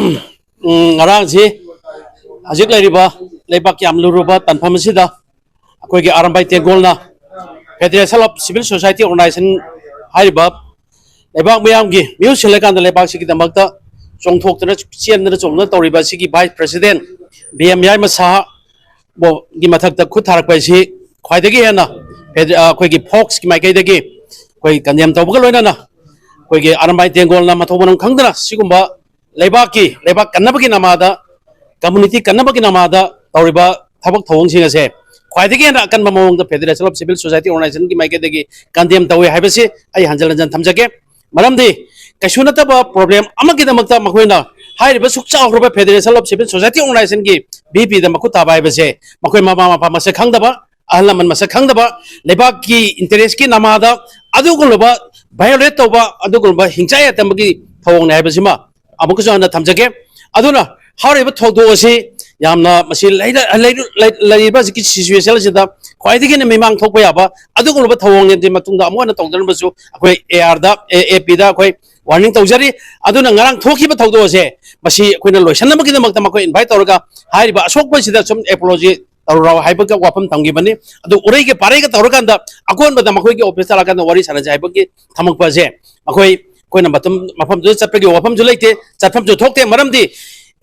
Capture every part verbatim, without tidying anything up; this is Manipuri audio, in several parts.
ꯎꯝ, ꯉꯔꯥꯡꯁꯤ ꯍꯧꯖꯤꯛ ꯂꯩꯔꯤꯕ ꯂꯩꯕꯥꯛꯀꯤ ꯌꯥꯝ ꯂꯨꯔꯕ ꯇꯥꯟꯐꯝ ꯑꯁꯤꯗ ꯑꯩꯈꯣꯏꯒꯤ Arambai ꯇꯦꯡꯒꯣꯜꯅ Federation of Civil Society Organization ꯍꯥꯏꯔꯤꯕ ꯂꯩꯕꯥꯛ ꯃꯤꯌꯥꯝꯒꯤ ꯃꯤꯍꯨꯠ ꯁꯤꯜꯂꯀꯥꯟꯗ ꯂꯩꯕꯥꯛꯁꯤꯒꯤꯗꯃꯛꯇ ꯆꯣꯡꯊꯣꯛꯇꯅ ꯆꯦꯟꯗꯅ ꯆꯣꯡꯗꯅ ꯇꯧꯔꯤꯕ ꯑꯁꯤꯒꯤ vice president ꯕꯤ ꯑꯦꯝ ꯌꯥꯏꯃ ꯁꯍꯥ ꯒꯤ ꯃꯊꯛꯇ ꯈꯨꯠ ꯊꯥꯔꯛꯄ ꯑꯁꯤ ꯈ꯭ꯋꯥꯏꯗꯒꯤ ꯍꯦꯟꯅ ꯐꯦꯗ-, ꯑ, ꯑꯩꯈꯣꯏꯒꯤ ꯐꯣꯛꯁꯀꯤ ꯃꯥꯏꯀꯩꯗꯒꯤ ꯑꯩꯈꯣꯏ ꯀꯟꯗꯦꯝ ꯇꯧꯕꯒ ꯂꯣꯏꯅꯅ ꯑꯩꯈꯣꯏꯒꯤ ꯑꯔꯥꯝꯕꯥꯏ ꯇꯦꯡꯒꯣꯜꯅ ꯃꯊꯧ ꯃꯔꯝ ꯈꯪꯗꯅ ꯁꯤꯒꯨꯝꯕ ꯂꯩꯕꯥꯛꯀꯤ, ꯂꯩꯕꯥꯛ ꯀꯟꯅꯕꯒꯤ ꯅꯃꯥꯗ, ꯀꯝꯃꯨꯅꯤꯇꯤ ꯀꯟꯅꯕꯒꯤ ꯅꯃꯥꯗ ꯇꯧꯔꯤꯕ ꯊꯕꯛ ꯊꯧꯑꯣꯡꯁꯤꯡ ꯑꯁꯦ ꯈ꯭ꯋꯥꯏꯗꯒꯤ ꯍꯦꯟꯅ ꯑꯀꯟꯕ ꯃꯑꯣꯡꯗ Federation of Civil Society Organizationꯒꯤ ꯃꯥꯏꯀꯩꯗꯒꯤ ꯀꯟꯗꯦꯝ ꯇꯧꯏ ꯍꯥꯏꯕꯁꯤ ꯑꯩ ꯍꯟꯖꯤꯟ ꯍꯟꯖꯤꯟ ꯊꯝꯖꯒꯦ꯫ ꯃꯔꯝꯗꯤ ꯀꯩꯁꯨ ꯅꯠꯇꯕ ꯄ꯭ꯔꯣꯕ꯭ꯂꯦꯝ ꯑꯃꯒꯤꯗꯃꯛꯇ ꯃꯈꯣꯏꯅ ꯍꯥꯏꯔꯤꯕ ꯁꯨꯛ ꯆꯥꯎꯈ꯭ꯔꯕ Federation of Civil Society Organizationꯒꯤ ꯚꯤ ꯄꯤꯗ ꯃꯈꯨꯠ ꯊꯥꯕ ꯍꯥꯏꯕꯁꯦ ꯃꯈꯣꯏ ꯃꯃꯥ ꯃꯄꯥ ꯃꯁꯛ ꯈꯪꯗꯕ, ꯑꯍꯜ ꯂꯃꯟ ꯃꯁꯛ ꯈꯪꯗꯕ, ꯂꯩꯕꯥꯛꯀꯤ ꯏꯟꯇꯔꯦꯁꯀꯤ ꯅꯃꯥꯗ ꯑꯗꯨꯒꯨꯝꯂꯕ ꯚꯥꯏꯑꯣꯂꯦꯠ ꯇꯧꯕ, ꯑꯗꯨꯒꯨꯝꯂꯕ ꯍꯤꯡꯆꯥꯏ ꯌꯥꯏꯇꯝꯕꯒꯤ ꯊꯧꯑꯣꯡꯅꯤ ꯍꯥꯏꯕꯁꯤꯃ ꯑꯃꯨꯛꯀꯁꯨ ꯍꯟꯅ ꯊꯝꯖꯒꯦ꯫ ꯑꯗꯨꯅ ꯍꯥꯏꯔꯤꯕ ꯊꯧꯗꯣꯛ ꯑꯁꯤ ꯌꯥꯝꯅ ꯃꯁꯤ ꯂꯩꯔ-, ꯂꯩꯔ-, ꯂꯩ-, ꯂꯩꯔꯤꯕ ꯍꯧꯖꯤꯛꯀꯤ ꯁꯤꯆꯨꯋꯦꯁꯟ ꯑꯁꯤꯗ ꯈ꯭ꯋꯥꯏꯗꯒꯤ ꯍꯦꯟꯅ ꯃꯤꯃꯥꯡ ꯊꯣꯛꯄ ꯌꯥꯕ ꯑꯗꯨꯒꯨꯝꯂꯕ ꯊꯧꯑꯣꯡꯅꯤ꯫ ꯑꯗꯨꯒꯤ ꯃꯇꯨꯡꯗ ꯑꯃꯨꯛ ꯍꯟꯅ ꯇꯧꯗꯅꯕꯁꯨ ꯑꯩꯈꯣꯏ ꯑꯦ ꯑꯥꯔꯗ, ꯑꯦ ꯑꯦ ꯄꯤꯗ ꯑꯩꯈꯣꯏ ꯋꯥꯔꯅꯤꯡ ꯇꯧꯖꯔꯤ꯫ ꯑꯗꯨꯅ ꯉꯔꯥꯡ ꯊꯣꯛꯈꯤꯕ ꯊꯧꯗꯣꯛ ꯑꯁꯦ ꯃꯁꯤ ꯑꯩꯈꯣꯏꯅ ꯂꯣꯏꯁꯤꯟꯅꯕꯒꯤꯗꯃꯛꯇ ꯃꯈꯣꯏ ꯏꯟꯚꯥꯏꯠ ꯇꯧꯔꯒ ꯍꯥꯏꯔꯤꯕ ꯑꯁꯣꯛꯄꯁꯤꯗ ꯁꯨꯝ ꯑꯦꯄꯣꯂꯣꯖꯤ ꯇꯧꯔꯣ ꯍꯥꯏꯕꯒ ꯋꯥꯐꯝ ꯊꯝꯈꯤꯕꯅꯤ꯫ ꯑꯗꯨ ꯎꯔꯩꯒ ꯄꯥꯔꯩꯒ ꯇꯧꯔꯀꯥꯟꯗ ꯑꯀꯣꯟꯕꯗ ꯃꯈꯣꯏꯒꯤ ꯑꯣꯐꯤꯁꯇ ꯂꯥꯛꯀꯥꯟꯗ ꯋꯥꯔꯤ ꯁꯥꯟꯅꯁꯦ ꯍꯥꯏꯕꯒꯤ ꯊꯝꯃꯛꯄ ꯑꯁꯦ ꯑꯩꯈꯣꯏ, ꯑꯩꯈꯣꯏꯅ ꯃꯇꯝ, ꯃꯐꯝꯗꯨꯗ ꯆꯠꯄꯒꯤ ꯋꯥꯐꯝꯁꯨ ꯂꯩꯇꯦ, ꯆꯠꯐꯝꯁꯨ ꯊꯣꯛꯇꯦ꯫ ꯃꯔꯝꯗꯤ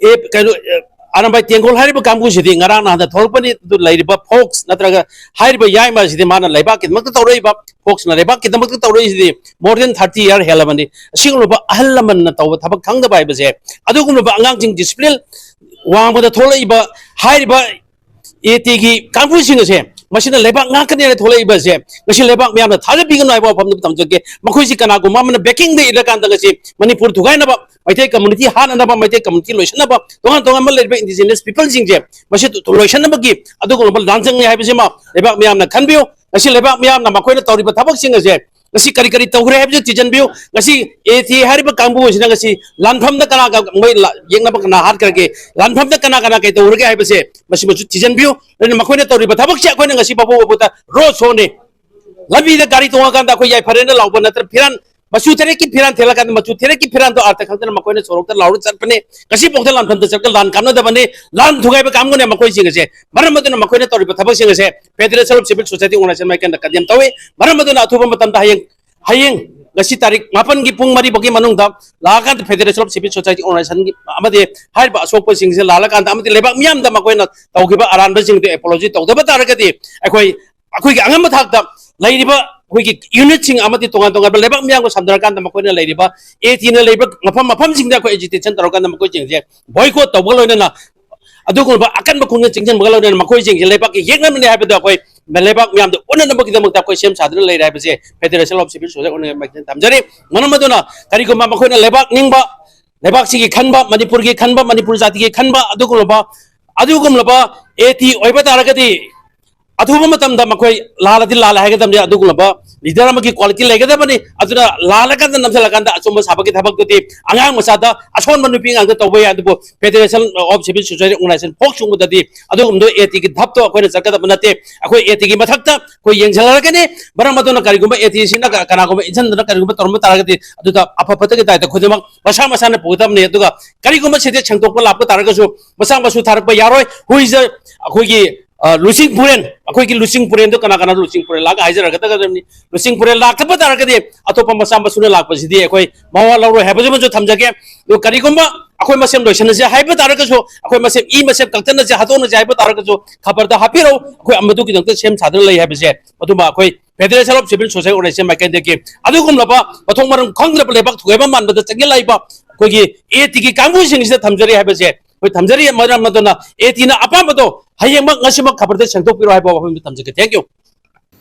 ꯑꯦ, ꯀꯩꯅꯣ, ꯑꯦ, ꯑꯔꯥꯝꯕꯥꯏ ꯇꯦꯡꯒꯣꯜ ꯍꯥꯏꯔꯤꯕ ꯀꯥꯡꯕꯨꯁꯤꯗꯤ ꯉꯔꯥꯡ ꯅꯍꯥꯟꯗ ꯊꯣꯛꯂꯛꯄꯅꯤ꯫ ꯑꯗꯨ ꯂꯩꯔꯤꯕ ꯐꯣꯛꯁ ꯅꯠꯇ꯭ꯔꯒ ꯍꯥꯏꯔꯤꯕ ꯌꯥꯏꯃ ꯑꯁꯤꯗꯤ ꯃꯥꯅ ꯂꯩꯕꯥꯛꯀꯤꯗꯃꯛꯇ ꯇꯧꯔꯛꯏꯕ, ꯐꯣꯛꯁꯅ ꯂꯩꯕꯥꯛꯀꯤꯗꯃꯛꯇ ꯇꯧꯔꯛꯏꯁꯤꯗꯤ more than thirty year ꯍꯦꯜꯂꯕꯅꯤ꯫ ꯑꯁꯤꯒꯨꯝꯂꯕ ꯑꯍꯜ ꯂꯃꯟꯅ ꯇꯧꯕ ꯊꯕꯛ ꯈꯪꯗꯕ ꯍꯥꯏꯕꯁꯦ, ꯑꯗꯨꯒꯨꯝꯂꯕ ꯑꯉꯥꯡꯁꯤꯡ ꯗꯤꯁꯤꯄ꯭ꯂꯤꯟ ꯋꯥꯡꯃꯗ ꯊꯣꯛꯂꯛꯏꯕ ꯍꯥꯏꯔꯤꯕ ꯑꯦ ꯇꯤꯒꯤ ꯀꯥꯡꯕꯨꯁꯤꯡ ꯑꯁꯦ ꯃꯁꯤꯅ ꯂꯩꯕꯥꯛ ꯉꯥꯛꯀꯅꯤ ꯍꯥꯏꯅ ꯊꯣꯛꯂꯛꯏꯕ ꯑꯁꯦ ꯉꯁꯤ ꯂꯩꯕꯥꯛ ꯃꯤꯌꯥꯝꯅ ꯊꯥꯖꯕꯤꯒꯅꯨ ꯍꯥꯏꯕ ꯋꯥꯐꯝꯗꯨ ꯊꯝꯖꯒꯦ꯫ ꯃꯈꯣꯏꯁꯤ ꯀꯅꯥꯒꯨꯝꯕ ꯑꯃꯅ ꯕꯦꯀꯤꯡꯗ ꯏꯜꯂꯀꯥꯟꯗ ꯉꯁꯤ ꯃꯅꯤꯄꯨꯔ ꯊꯨꯒꯥꯏꯅꯕ, ꯃꯩꯇꯩ ꯀꯝꯃꯨꯅꯤꯇꯤ ꯍꯥꯠꯅꯅꯕ, ꯃꯩꯇꯩ ꯀꯝꯃꯨꯅꯤꯇꯤ ꯂꯣꯏꯁꯤꯟꯅꯕ, ꯇꯣꯉꯥꯟ ꯇꯣꯉꯥꯟꯕ ꯂꯩꯔꯤꯕ ꯏꯟꯗꯤꯖꯤꯅꯁ ꯄꯤꯄꯜꯁꯤꯡꯁꯦ ꯃꯁꯤ ꯂꯣꯏꯁꯤꯟꯅꯕꯒꯤ ꯑꯗꯨꯒꯨꯝꯂꯕ ꯂꯥꯟꯖꯪꯅꯤ ꯍꯥꯏꯕꯁꯤꯃ ꯂꯩꯕꯥꯛ ꯃꯤꯌꯥꯝꯅ ꯈꯟꯕꯤꯌꯨ꯫ ꯉꯁꯤ ꯂꯩꯕꯥꯛ ꯃꯤꯌꯥꯝꯅ ꯃꯈꯣꯏꯅ ꯇꯧꯔꯤꯕ ꯊꯕꯛꯁꯤꯡ ꯑꯁꯦ ꯉꯁꯤ ꯀꯔꯤ ꯀꯔꯤ ꯇꯧꯈ꯭ꯔꯦ ꯍꯥꯏꯕꯁꯤ ꯊꯤꯖꯤꯟꯕꯤꯌꯨ꯫ ꯉꯁꯤ ꯑꯦ ꯇꯤ ꯍꯥꯏꯔꯤꯕ ꯀꯥꯡꯕꯨ ꯑꯁꯤꯅ ꯉꯁꯤ ꯂꯥꯟꯐꯝꯗ ꯀꯅꯥ ꯀ-, ꯃꯣꯏ ꯂꯥ-, ꯌꯦꯛꯅꯕ ꯀꯅꯥ ꯍꯥꯠꯈ꯭ꯔꯒꯦ, ꯂꯥꯟꯐꯝꯗ ꯀꯅꯥ ꯀꯅꯥ ꯀꯩ ꯇꯧꯈ꯭ꯔꯒꯦ ꯍꯥꯏꯕꯁꯦ ꯃꯁꯤꯃꯁꯨ ꯊꯤꯖꯤꯟꯕꯤꯌꯨ꯫ ꯑꯗꯨꯅ ꯃꯈꯣꯏꯅ ꯇꯧꯔꯤꯕ ꯊꯕꯛꯁꯦ ꯑꯩꯈꯣꯏꯅ ꯉꯁꯤ ꯕꯥꯕꯨ ꯕꯥꯕꯨꯗ ꯔꯣ ꯁꯣꯅꯤ꯫ ꯂꯝꯕꯤꯗ ꯒꯥꯔꯤ ꯇꯣꯡꯉꯀꯥꯟꯗ ꯑꯩꯈꯣꯏ ꯌꯥꯏꯐꯔꯦꯅ ꯂꯥꯎꯕ ꯅꯠꯇ꯭ꯔ ꯐꯤꯔꯥꯟ ꯃꯆꯨ ꯇꯔꯦꯠꯀꯤ ꯐꯤꯔꯥꯟ ꯊꯦꯠꯂꯀꯥꯟꯗ ꯃꯆꯨ ꯇꯔꯦꯠꯀꯤ ꯐꯤꯔꯥꯟꯗꯣ ꯑꯥꯔꯊ ꯈꯪꯗꯅ ꯃꯈꯣꯏꯅ ꯁꯣꯔꯣꯛꯇ ꯂꯥꯎꯔ ꯆꯠꯄꯅꯦ꯫ ꯉꯁꯤꯐꯥꯎꯗ ꯂꯥꯟꯐꯝꯗ ꯆꯠꯂꯒ ꯂꯥꯟ ꯀꯥꯞꯅꯗꯕꯅꯤ꯫ ꯂꯥꯟ ꯊꯨꯒꯥꯏꯕ ꯀꯥꯡꯕꯨꯅꯦ ꯃꯈꯣꯏꯁꯤꯡ ꯑꯁꯦ꯫ ꯃꯔꯝ ꯑꯗꯨꯅ ꯃꯈꯣꯏꯅ ꯇꯧꯔꯤꯕ ꯊꯕꯛꯁꯤꯡ ꯑꯁꯦ Federation of Civil Society Organization ꯃꯥꯏꯀꯩꯗ condemn ꯇꯧꯏ꯫ ꯃꯔꯝ ꯑꯗꯨꯅ ꯑꯊꯨꯕ ꯃꯇꯝꯗ ꯍꯌꯦꯡ, ꯍꯌꯦꯡ ꯉꯁꯤ ꯇꯥꯔꯤꯛ ꯃꯥꯄꯟꯒꯤ ꯄꯨꯡ ꯃꯔꯤ ꯐꯥꯎꯒꯤ ꯃꯅꯨꯡꯗ ꯂꯥꯛꯑꯀꯥꯟꯗ Federation of Civil Society Organizationꯒꯤ ꯑꯃꯗꯤ ꯍꯥꯏꯔꯤꯕ ꯑꯁꯣꯛꯄꯁꯤꯡꯁꯦ ꯂꯥꯜꯂꯀꯥꯟꯗ ꯑꯃꯗꯤ ꯂꯩꯕꯥꯛ ꯃꯤꯌꯥꯝꯗ ꯃꯈꯣꯏꯅ ꯇꯧꯈꯤꯕ ꯑꯔꯥꯟꯕꯁꯤꯡꯗꯨ apology ꯇꯧꯗꯕ ꯇꯥꯔꯒꯗꯤ ꯑꯩꯈꯣꯏ, ꯑꯩꯈꯣꯏꯒꯤ ꯑꯉꯝꯕ ꯊꯥꯛꯇ ꯂꯩꯔꯤꯕ ꯑꯩꯈꯣꯏꯒꯤ unitꯁꯤꯡ ꯑꯃꯗꯤ ꯇꯣꯉꯥꯟ ꯇꯣꯉꯥꯟꯕ ꯂꯩꯕꯥꯛ ꯃꯤꯌꯥꯝꯒ ꯁꯝꯅꯔꯀꯥꯟꯗ ꯃꯈꯣꯏꯅ ꯂꯩꯔꯤꯕ ATꯅ ꯂꯩꯕ ꯃꯐꯝ ꯃꯐꯝꯁꯤꯡꯗ ꯑꯩꯈꯣꯏ agitation ꯇꯧꯔꯀꯥꯟꯗ ꯃꯈꯣꯏꯁꯤꯡꯁꯦ boycott ꯇꯧꯕꯒ ꯂꯣꯏꯅꯅ ꯑꯗꯨꯒꯨꯝꯂꯕ ꯑꯀꯟꯕ ꯈꯣꯡꯖꯪ ꯆꯪꯁꯤꯟꯕꯒ ꯂꯣꯏꯅꯅ ꯃꯈꯣꯏꯁꯤꯡꯁꯦ ꯂꯩꯕꯥꯛꯀꯤ ꯌꯦꯛꯅꯕꯅꯤ ꯍꯥꯏꯕꯗꯣ ꯑꯩꯈꯣꯏ ꯂꯩꯕꯥꯛ ꯃꯤꯌꯥꯝꯗ ꯎꯠꯅꯅꯕꯒꯤꯗꯃꯛꯇ ꯑꯩꯈꯣꯏ ꯁꯦꯝ ꯁꯥꯗꯨꯅ ꯂꯩꯔꯦ ꯍꯥꯏꯕꯁꯦ Federation of Civil Society Organizationꯅ ꯊꯝꯖꯔꯤ꯫ ꯃꯔꯝ ꯑꯗꯨꯅ ꯀꯔꯤꯒꯨꯝꯕ ꯃꯈꯣꯏꯅ ꯂꯩꯕꯥꯛ ꯅꯤꯡꯕ, ꯂꯩꯕꯥꯛꯁꯤꯒꯤ ꯈꯟꯕ, ꯃꯅꯤꯄꯨꯔ ꯖꯥꯇꯤꯒꯤ ꯈꯟꯕ ꯑꯗꯨꯒꯨꯝꯂꯕ, ꯑꯗꯨꯒꯨꯝꯂꯕ AT ꯑꯣꯏꯕ ꯇꯥꯔꯒꯗꯤ ꯑꯊꯨꯕ ꯃꯇꯝꯗ ꯃꯈꯣꯏ ꯂꯥꯜꯂꯗꯤ ꯂꯥꯜꯂꯦ ꯍꯥꯏꯒꯗꯕꯅꯤ, ꯑꯗꯨꯒꯨꯝꯂꯕ leader ꯑꯃꯒꯤ quality ꯂꯩꯒꯗꯕꯅꯤ꯫ ꯑꯗꯨꯅ ꯂꯥꯜꯂꯀꯥꯟꯗ ꯅꯝꯁꯤꯜꯂꯀꯥꯟꯗ ꯑꯆꯨꯝꯕ ꯁꯥꯕꯒꯤ ꯊꯕꯛꯇꯨꯗꯤ ꯑꯉꯥꯡ ꯃꯆꯥꯗ, ꯑꯁꯣꯟꯕ ꯅꯨꯄꯤ ꯑꯉꯥꯡꯗ ꯇꯧꯕ ꯌꯥꯏ, ꯑꯗꯨꯕꯨ Federation of Civil Society Organization ꯐꯣꯛ ꯆꯨꯡꯕꯗꯗꯤ ꯑꯗꯨꯒꯨꯝꯕꯗꯣ ATꯒꯤ ꯙꯞꯇꯣ ꯑꯩꯈꯣꯏꯅ ꯆꯠꯀꯗꯕ ꯅꯠꯇꯦ꯫ ꯑꯩꯈꯣꯏ ATꯒꯤ ꯃꯊꯛꯇ ꯑꯩꯈꯣꯏ ꯌꯦꯡꯁꯤꯜꯂꯛꯀꯅꯤ꯫ ꯃꯔꯝ ꯑꯗꯨꯅ ꯀꯔꯤꯒꯨꯝꯕ ATꯁꯤꯅ ꯀ-, ꯀꯅꯥꯒꯨꯝꯕ ꯏꯟꯁꯤꯟꯗꯨꯅ ꯀꯔꯤꯒꯨꯝꯕ ꯇꯧꯔꯝꯕ ꯇꯥꯔꯒꯗꯤ ꯑꯗꯨꯗ ꯑꯐ ꯐꯠꯇꯒꯤ ꯗꯥꯏꯇ ꯈꯨꯗꯤꯡꯃꯛ ꯃꯁꯥ ꯃꯁꯥꯅ ꯄꯨꯒꯗꯕꯅꯤ꯫ ꯑꯗꯨꯒ ꯀꯔꯤꯒꯨꯝꯕ ꯁꯤꯗ ꯁꯦꯡꯗꯣꯛꯄ ꯂꯥꯛꯄ ꯇꯥꯔꯒꯁꯨ ꯃꯆꯥ ꯃꯁꯨ ꯊꯥꯔꯛꯄ ꯌꯥꯔꯣꯏ꯫ ꯍꯨꯏꯁꯦ ꯑꯩꯈꯣꯏꯒꯤ, ꯑ, ꯂꯨꯆꯤꯡ ꯄꯨꯔꯦꯟ, ꯑꯩꯈꯣꯏꯒꯤ ꯂꯨꯆꯤꯡ ꯄꯨꯔꯦꯟꯗꯣ ꯀꯅꯥ ꯀꯅꯥꯅꯣ ꯂꯨꯆꯤꯡ ꯄꯨꯔꯦꯟ ꯂꯥꯛꯑꯒ ꯍꯥꯏꯖꯔꯛꯀꯗꯕꯅꯤ꯫ ꯂꯨꯆꯤꯡ ꯄꯨꯔꯦꯟ ꯂꯥꯛꯇꯕ ꯇꯥꯔꯒꯗꯤ ꯑꯇꯣꯞꯄ ꯃꯆꯥ ꯃꯁꯨꯅ ꯂꯥꯛꯄꯁꯤꯗꯤ ꯑꯩꯈꯣꯏ ꯃꯋꯥ ꯂꯧꯔꯣꯏ ꯍꯥꯏꯕꯁꯤꯃꯁꯨ ꯊꯝꯖꯒꯦ꯫ ꯑꯗꯨ ꯀꯔꯤꯒꯨꯝꯕ ꯑꯩꯈꯣꯏ ꯃꯁꯦꯟ ꯂꯣꯏꯁꯤꯟꯅꯁꯦ ꯍꯥꯏꯕ ꯇꯥꯔꯒꯁꯨ, ꯑꯩꯈꯣꯏ ꯃꯁꯦꯟ ꯏ ꯃꯁꯦꯟ ꯀꯛꯊꯠꯅꯁꯦ, ꯍꯥꯠꯇꯣꯛꯅꯁꯦ ꯍꯥꯏꯕ ꯇꯥꯔꯒꯁꯨ ꯈꯕꯔꯗ ꯍꯥꯞꯄꯤꯔꯛꯎ, ꯑꯩꯈꯣꯏ ꯃꯗꯨꯒꯤꯗꯃꯛꯇ ꯁꯦꯝ ꯁꯥꯗꯨꯅ ꯂꯩ ꯍꯥꯏꯕꯁꯦ, ꯑꯗꯨꯃ ꯑꯩꯈꯣꯏ Federation of Civil Society Organization ꯃꯥꯏꯀꯩꯗꯒꯤ ꯑꯗꯨꯒꯨꯝꯂꯕ ꯃꯊꯣꯡ ꯃꯔꯝ ꯈꯪꯗ꯭ꯔꯕ ꯂꯩꯕꯥꯛ ꯊꯨꯒꯥꯏꯕ ꯃꯥꯟꯕꯗ ꯆꯪꯁꯤꯜꯂꯛꯏꯕ ꯑꯩꯈꯣꯏꯒꯤ ATꯒꯤ ꯀꯥꯡꯕꯨꯁꯤꯡꯁꯤꯗ ꯊꯝꯖꯔꯤ ꯍꯥꯏꯕꯁꯦ ꯑꯩꯈꯣꯏ ꯊꯝꯖꯔꯤ꯫ ꯃꯔꯝ ꯑꯗꯨꯅ ATꯅ ꯑꯄꯥꯝꯕꯗꯣ ꯍꯌꯦꯡꯃꯛ ꯉꯁꯤꯃꯛ ꯈꯕꯔꯗ ꯁꯦꯡꯗꯣꯛꯄꯤꯔꯣ ꯍꯥꯏꯕ ꯋꯥꯐꯝꯗꯨ ꯊꯝꯖꯒꯦ꯫ Thank you꯫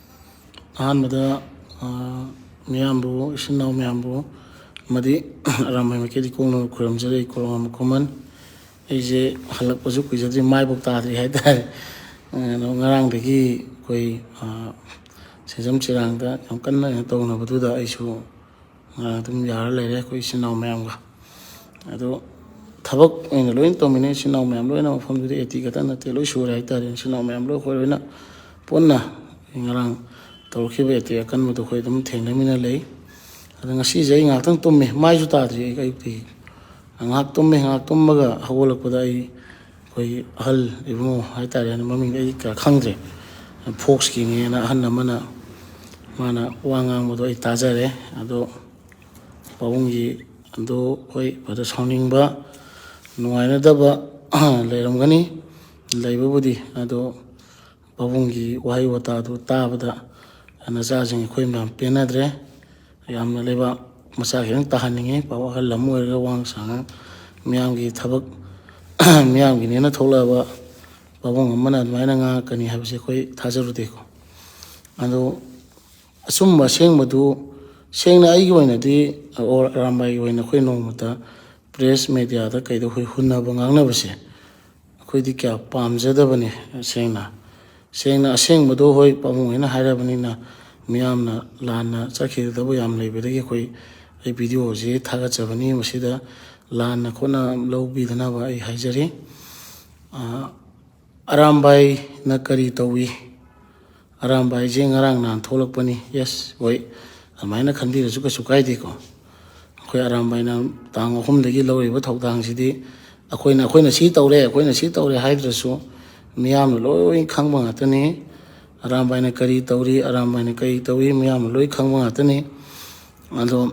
ꯑꯍꯥꯟꯕꯗ, ꯑ, ꯃꯤꯌꯥꯝꯕꯨ, ꯏꯆꯤꯟ ꯏꯅꯥꯎ ꯃꯌꯥꯝꯕꯨ ꯑꯃꯗꯤ ꯑꯔꯥꯝꯕꯥꯏ ꯃꯥꯏꯀꯩꯗꯒꯤ ꯀꯣꯛꯅꯕ ꯈꯨꯔꯨꯝꯖꯔꯤ꯫ ꯀꯣꯔꯣꯝ ꯈꯨꯃꯟ꯫ ꯑꯩꯁꯦ ꯍꯜꯂꯛꯄꯁꯨ ꯀꯨꯏꯖꯗ꯭ꯔꯤ, ꯃꯥꯏꯐꯥꯎ ꯇꯥꯗ꯭ꯔꯤ ꯍꯥꯏꯇꯥꯔꯦ꯫ ꯑꯗꯣ ꯉꯔꯥꯡꯗꯒꯤ ꯑꯩꯈꯣꯏ, ꯑ, ꯁꯦꯟꯖꯝ ꯆꯤꯔꯥꯡꯗ ꯌꯥꯝ ꯀꯟꯅ ꯀꯩꯅꯣ ꯇꯧꯅꯕꯗꯨꯗ ꯑꯩꯁꯨ ꯉꯔꯥꯡ ꯑꯗꯨꯝ ꯌꯥꯔ ꯂꯩꯔꯦ ꯑꯩꯈꯣꯏ ꯏꯆꯤꯟ ꯏꯅꯥꯎ ꯃꯌꯥꯝꯒ꯫ ꯑꯗꯣ ꯊꯕꯛ ꯑꯣꯏꯅ ꯂꯣꯏꯅ ꯇꯧꯃꯤꯟꯅꯩ ꯏꯆꯤꯟ ꯏꯅꯥꯎ ꯃꯌꯥꯝ ꯂꯣꯏꯅ, ꯃꯐꯝꯗꯨꯗ AT ꯈꯛꯇ ꯅꯠꯇꯦ, ꯂꯣꯏ ꯁꯨꯔꯦ ꯍꯥꯏꯇꯥꯔꯦ꯫ ꯏꯆꯤꯟ ꯏꯅꯥꯎ ꯃꯌꯥꯝ ꯂꯣꯏ ꯑꯩꯈꯣꯏ ꯂꯣꯏꯅ ꯄꯨꯟꯅ ꯉꯔꯥꯡ ꯇꯧꯔꯛꯈꯤꯕ AT ꯑꯀꯟꯕꯗꯣ ꯑꯩꯈꯣꯏ ꯑꯗꯨꯝ ꯊꯦꯡꯅꯃꯤꯟꯅ ꯂꯩ꯫ ꯑꯗ ꯉꯁꯤꯁꯦ ꯑꯩ ꯉꯥꯏꯍꯥꯛꯇꯪ ꯇꯨꯝꯃꯦ, ꯃꯥꯏꯁꯨ ꯇꯥꯗ꯭ꯔꯤ ꯑꯩ ꯑꯌꯨꯛꯇꯒꯤ꯫ ꯉꯥꯏꯍꯥꯛ ꯇꯨꯝꯃꯦ, ꯉꯥꯏꯍꯥꯛ ꯇꯨꯝꯃꯒ ꯍꯧꯒꯠꯂꯛꯄꯗ ꯑꯩ, ꯑꯩꯈꯣꯏꯒꯤ ꯑꯍꯜ ꯏꯕꯨꯡꯉꯣ ꯍꯥꯏꯇꯥꯔꯦꯅꯦ, ꯃꯃꯤꯡꯗꯤ ꯑꯩ ꯀꯌꯥ ꯈꯪꯗ꯭ꯔꯦ, ꯐꯣꯛꯁꯀꯤꯅꯦꯅ ꯑꯍꯜ ꯑꯃꯅ, ꯃꯥꯅ ꯋꯥ ꯉꯥꯡꯕꯗꯣ ꯑꯩ ꯇꯥꯖꯔꯦ꯫ ꯑꯗꯣ ꯄꯥꯕꯨꯡꯒꯤ ꯑꯗꯣ ꯍꯣꯏ, ꯐꯖ ꯁꯥꯎꯅꯤꯡꯕ, ꯅꯨꯡꯉꯥꯏꯅꯗꯕ ꯂꯩꯔꯝꯒꯅꯤ, ꯂꯩꯕꯕꯨꯗꯤ꯫ ꯑꯗꯣ ꯄꯥꯕꯨꯡꯒꯤ ꯋꯥꯍꯩ ꯋꯥꯇꯥꯗꯨ ꯇꯥꯕꯗ ꯅꯆꯥꯁꯤꯡ ꯑꯩꯈꯣꯏ ꯃꯌꯥꯝ ꯄꯦꯟꯅꯗ꯭ꯔꯦ꯫ ꯌꯥꯝꯅ ꯂꯩꯕꯥꯛ ꯃꯆꯥ ꯈꯤꯇꯪ ꯇꯥꯍꯟꯅꯤꯡꯉꯤ꯫ ꯄꯥꯕꯨꯡ ꯑꯍꯜ ꯑꯃ ꯑꯣꯏꯔꯒ ꯋꯥꯉꯥꯡ ꯁꯉꯥꯡ, ꯃꯤꯌꯥꯝꯒꯤ ꯊꯕꯛ, ꯃꯤꯌꯥꯝꯒꯤꯅꯦꯅ ꯊꯣꯛꯂꯛꯑꯕ ꯄꯥꯕꯨꯡ ꯑꯃꯅ ꯑꯗꯨꯃꯥꯏꯅ ꯉꯥꯡꯉꯛꯀꯅꯤ ꯍꯥꯏꯕꯁꯦ ꯑꯩꯈꯣꯏ ꯊꯥꯖꯔꯨꯗꯦꯀꯣ꯫ ꯑꯗꯣ ꯑꯆꯨꯝꯕ ꯑꯁꯦꯡꯕꯗꯨ, ꯁꯦꯡꯅ ꯑꯩꯒꯤ ꯑꯣꯏꯅꯗꯤ, ꯑꯣꯔ ꯑꯔꯥꯝꯕꯥꯏꯒꯤ ꯑꯣꯏꯅ ꯑꯩꯈꯣꯏ ꯅꯣꯡꯃꯇ ꯄ꯭ꯔꯦꯁ ꯃꯦꯗꯤꯌꯥꯗ ꯀꯩꯗ ꯑꯩꯈꯣꯏ ꯍꯨꯟꯅꯕ ꯉꯥꯡꯅꯕꯁꯦ ꯑꯩꯈꯣꯏꯗꯤ ꯀꯌꯥ ꯄꯥꯝꯖꯗꯕꯅꯤ꯫ ꯁꯦꯡꯅ, ꯁꯦꯡꯅ ꯑꯁꯦꯡꯕꯗꯣ, ꯍꯣꯏ, ꯄꯥꯕꯨꯡ ꯍꯣꯏꯅ ꯍꯥꯏꯔꯕꯅꯤꯅ, ꯃꯤꯌꯥꯝꯅ ꯂꯥꯟꯅ ꯆꯠꯈꯤꯒꯗꯕ ꯌꯥꯝ ꯂꯩꯕꯗꯒꯤ ꯑꯩꯈꯣꯏ, ꯑꯩ ꯚꯤꯗꯤꯑꯣꯁꯤ ꯊꯥꯒꯠꯆꯕꯅꯤ꯫ ꯃꯁꯤꯗ ꯂꯥꯟꯅ ꯈꯣꯠꯅ ꯂꯧꯕꯤꯗꯅꯕ ꯑꯩ ꯍꯥꯏꯖꯔꯤ꯫ ꯑ, ꯑꯔꯥꯝꯕꯥꯏꯅ ꯀꯔꯤ ꯇꯧꯏ? ꯑꯔꯥꯝꯕꯥꯏꯁꯦ ꯉꯔꯥꯡ ꯅꯍꯥꯟ ꯊꯣꯛꯂꯛꯄꯅꯤ꯫ ꯌꯦꯁ, ꯍꯣꯏ, ꯑꯗꯨꯃꯥꯏꯅ ꯈꯟꯕꯤꯔꯁꯨ ꯀꯩꯁꯨ ꯀꯥꯏꯗꯦꯀꯣ꯫ ꯑꯩꯈꯣꯏ ꯑꯔꯥꯝꯕꯥꯏꯅ ꯇꯥꯡ ꯑꯍꯨꯝꯗꯒꯤ ꯂꯧꯔꯤꯕ ꯊꯧꯗꯥꯡꯁꯤꯗꯤ ꯑꯩꯈꯣꯏꯅ, ꯑꯩꯈꯣꯏꯅ ꯁꯤ ꯇꯧꯔꯦ, ꯑꯩꯈꯣꯏꯅ ꯁꯤ ꯇꯧꯔꯦ ꯍꯥꯏꯗ꯭ꯔꯁꯨ ꯃꯤꯌꯥꯝꯅ ꯂꯣꯏ ꯈꯪꯕ ꯉꯥꯛꯇꯅꯤ꯫ ꯑꯔꯥꯝꯕꯥꯏꯅ ꯀꯔꯤ ꯇꯧꯔꯤ, ꯑꯔꯥꯝꯕꯥꯏꯅ ꯀꯔꯤ ꯇꯧꯏ, ꯃꯤꯌꯥꯝꯅ ꯂꯣꯏ ꯈꯪꯕ ꯉꯥꯛꯇꯅꯤ꯫ ꯑꯗꯣ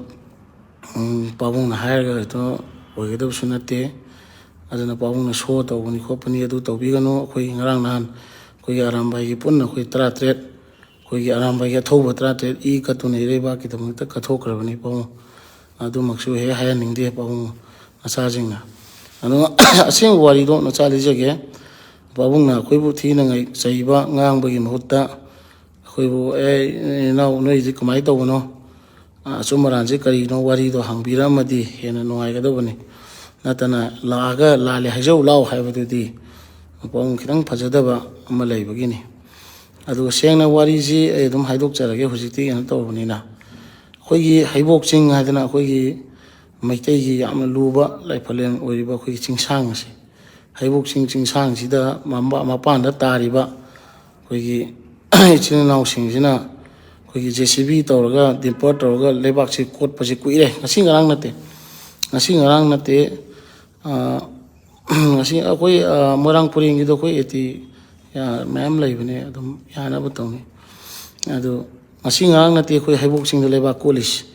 ꯎꯝ, ꯄꯥꯕꯨꯡꯅ ꯍꯥꯏꯔꯒ ꯍꯦꯛꯇ ꯑꯣꯏꯒꯗꯕꯁꯨ ꯅꯠꯇꯦ꯫ ꯑꯗꯨꯅ ꯄꯥꯕꯨꯡꯅ ꯁꯣ ꯇꯧꯕꯅꯤ ꯈꯣꯠꯄꯅꯤ, ꯑꯗꯨ ꯇꯧꯕꯤꯒꯅꯨ꯫ ꯑꯩꯈꯣꯏ ꯉꯔꯥꯡ ꯅꯍꯥꯟ ꯑꯩꯈꯣꯏꯒꯤ ꯑꯔꯥꯝꯕꯥꯏꯒꯤ ꯄꯨꯟꯅ ꯑꯩꯈꯣꯏ ꯇꯔꯥꯇꯔꯦꯠ, ꯑꯩꯈꯣꯏꯒꯤ ꯑꯔꯥꯝꯕꯥꯏꯒꯤ ꯑꯊꯧꯕ ꯇꯔꯥꯇꯔꯦꯠ ꯏ ꯀꯠꯇꯨꯅ ꯏꯔꯩꯕꯥꯛꯀꯤꯗꯃꯛꯇ ꯀꯠꯊꯣꯛꯈ꯭ꯔꯕꯅꯤ ꯄꯥꯕꯨꯡ꯫ ꯑꯗꯨꯃꯛꯁꯨ ꯍꯦꯛ ꯍꯥꯏꯍꯟꯅꯤꯡꯗꯦ ꯄꯥꯕꯨꯡ ꯃꯆꯥꯁꯤꯡꯅ꯫ ꯑꯗꯣ ꯑꯁꯦꯡꯕ ꯋꯥꯔꯤꯗꯣ ꯅꯆꯥ ꯂꯤꯖꯒꯦ꯫ ꯄꯥꯕꯨꯡꯅ ꯑꯩꯈꯣꯏꯕꯨ ꯊꯤꯅ ꯉꯩ-, ꯆꯩꯕ ꯉꯥꯡꯕꯒꯤ ꯃꯍꯨꯠꯇ ꯑꯩꯈꯣꯏꯕꯨ, "ꯑꯦ, ꯏꯅꯥꯎ, ꯅꯣꯏꯁꯤ ꯀꯃꯥꯏꯅ ꯇꯧꯕꯅꯣ? ꯑꯆꯨꯝ ꯑꯔꯥꯟꯁꯦ ꯀꯔꯤꯅꯣ?" ꯋꯥꯔꯤꯗꯣ ꯍꯪꯕꯤꯔꯝꯃꯗꯤ ꯍꯦꯟꯅ ꯅꯨꯡꯉꯥꯏꯒꯗꯧꯕꯅꯤ꯫ ꯅꯠꯇꯅ ꯂꯥꯛꯑꯒ "ꯂꯥꯜꯂꯦ ꯍꯥꯏꯖꯧ ꯂꯥꯎ" ꯍꯥꯏꯕꯗꯨꯗꯤ ꯃꯄꯨꯡ ꯈꯤꯇꯪ ꯐꯖꯗꯕ ꯑꯃ ꯂꯩꯕꯒꯤꯅꯤ꯫ ꯑꯗꯨꯒ ꯁꯦꯡꯅ ꯋꯥꯔꯤꯁꯤ ꯑꯩ ꯑꯗꯨꯝ ꯍꯥꯏꯗꯣꯛꯆꯔꯒꯦ, ꯍꯧꯖꯤꯛꯇꯤ ꯀꯩꯅꯣ ꯇꯧꯔꯕꯅꯤꯅ꯫ ꯑꯩꯈꯣꯏꯒꯤ ꯍꯩꯕꯣꯛ ꯆꯤꯡ ꯍꯥꯏꯗꯅ ꯑꯩꯈꯣꯏꯒꯤ ꯃꯩꯇꯩꯒꯤ ꯌꯥꯝꯅ ꯂꯨꯕ ꯂꯥꯏꯐꯝꯂꯦꯟ ꯑꯣꯏꯔꯤꯕ ꯑꯩꯈꯣꯏꯒꯤ ꯆꯤꯡꯁꯥꯡ ꯑꯁꯦ, ꯍꯩꯕꯣꯛ ꯆꯤꯡ ꯆꯤꯡꯁꯥꯡꯁꯤꯗ ꯃꯝꯕ-, ꯃꯄꯥꯟꯗ ꯇꯥꯔꯤꯕ ꯑꯩꯈꯣꯏꯒꯤ ꯏꯆꯤꯟ ꯏꯅꯥꯎꯁꯤꯡꯁꯤꯅ ꯑꯩꯈꯣꯏꯒꯤ ꯖꯦ ꯁꯤ ꯕꯤ ꯇꯧꯔꯒ, ꯗꯤꯝꯄꯔ ꯇꯧꯔꯒ ꯂꯩꯕꯥꯛꯁꯤ ꯀꯣꯠꯄꯁꯤ ꯀꯨꯏꯔꯦ꯫ ꯉꯁꯤ ꯉꯔꯥꯡ ꯅꯠꯇꯦ, ꯉꯁꯤ ꯉꯔꯥꯡ ꯅꯠꯇꯦ꯫ ꯑ, ꯉꯁꯤ ꯑꯩꯈꯣꯏ, ꯑ, ꯃꯣꯏꯔꯥꯡ ꯄꯨꯔꯦꯟꯒꯤꯗꯣ ꯑꯩꯈꯣꯏ ꯑꯦ ꯇꯤ ꯃꯌꯥꯝ ꯂꯩꯕꯅꯦ, ꯑꯗꯨꯝ ꯌꯥꯅꯕ ꯇꯧꯅꯤ꯫ ꯑꯗꯨ ꯉꯁꯤ ꯉꯔꯥꯡ ꯅꯠꯇꯦ ꯑꯩꯈꯣꯏ ꯍꯩꯕꯣꯛ ꯆꯤꯡꯗ ꯂꯩꯕꯥꯛ ꯀꯣꯠꯂꯤꯁꯤ꯫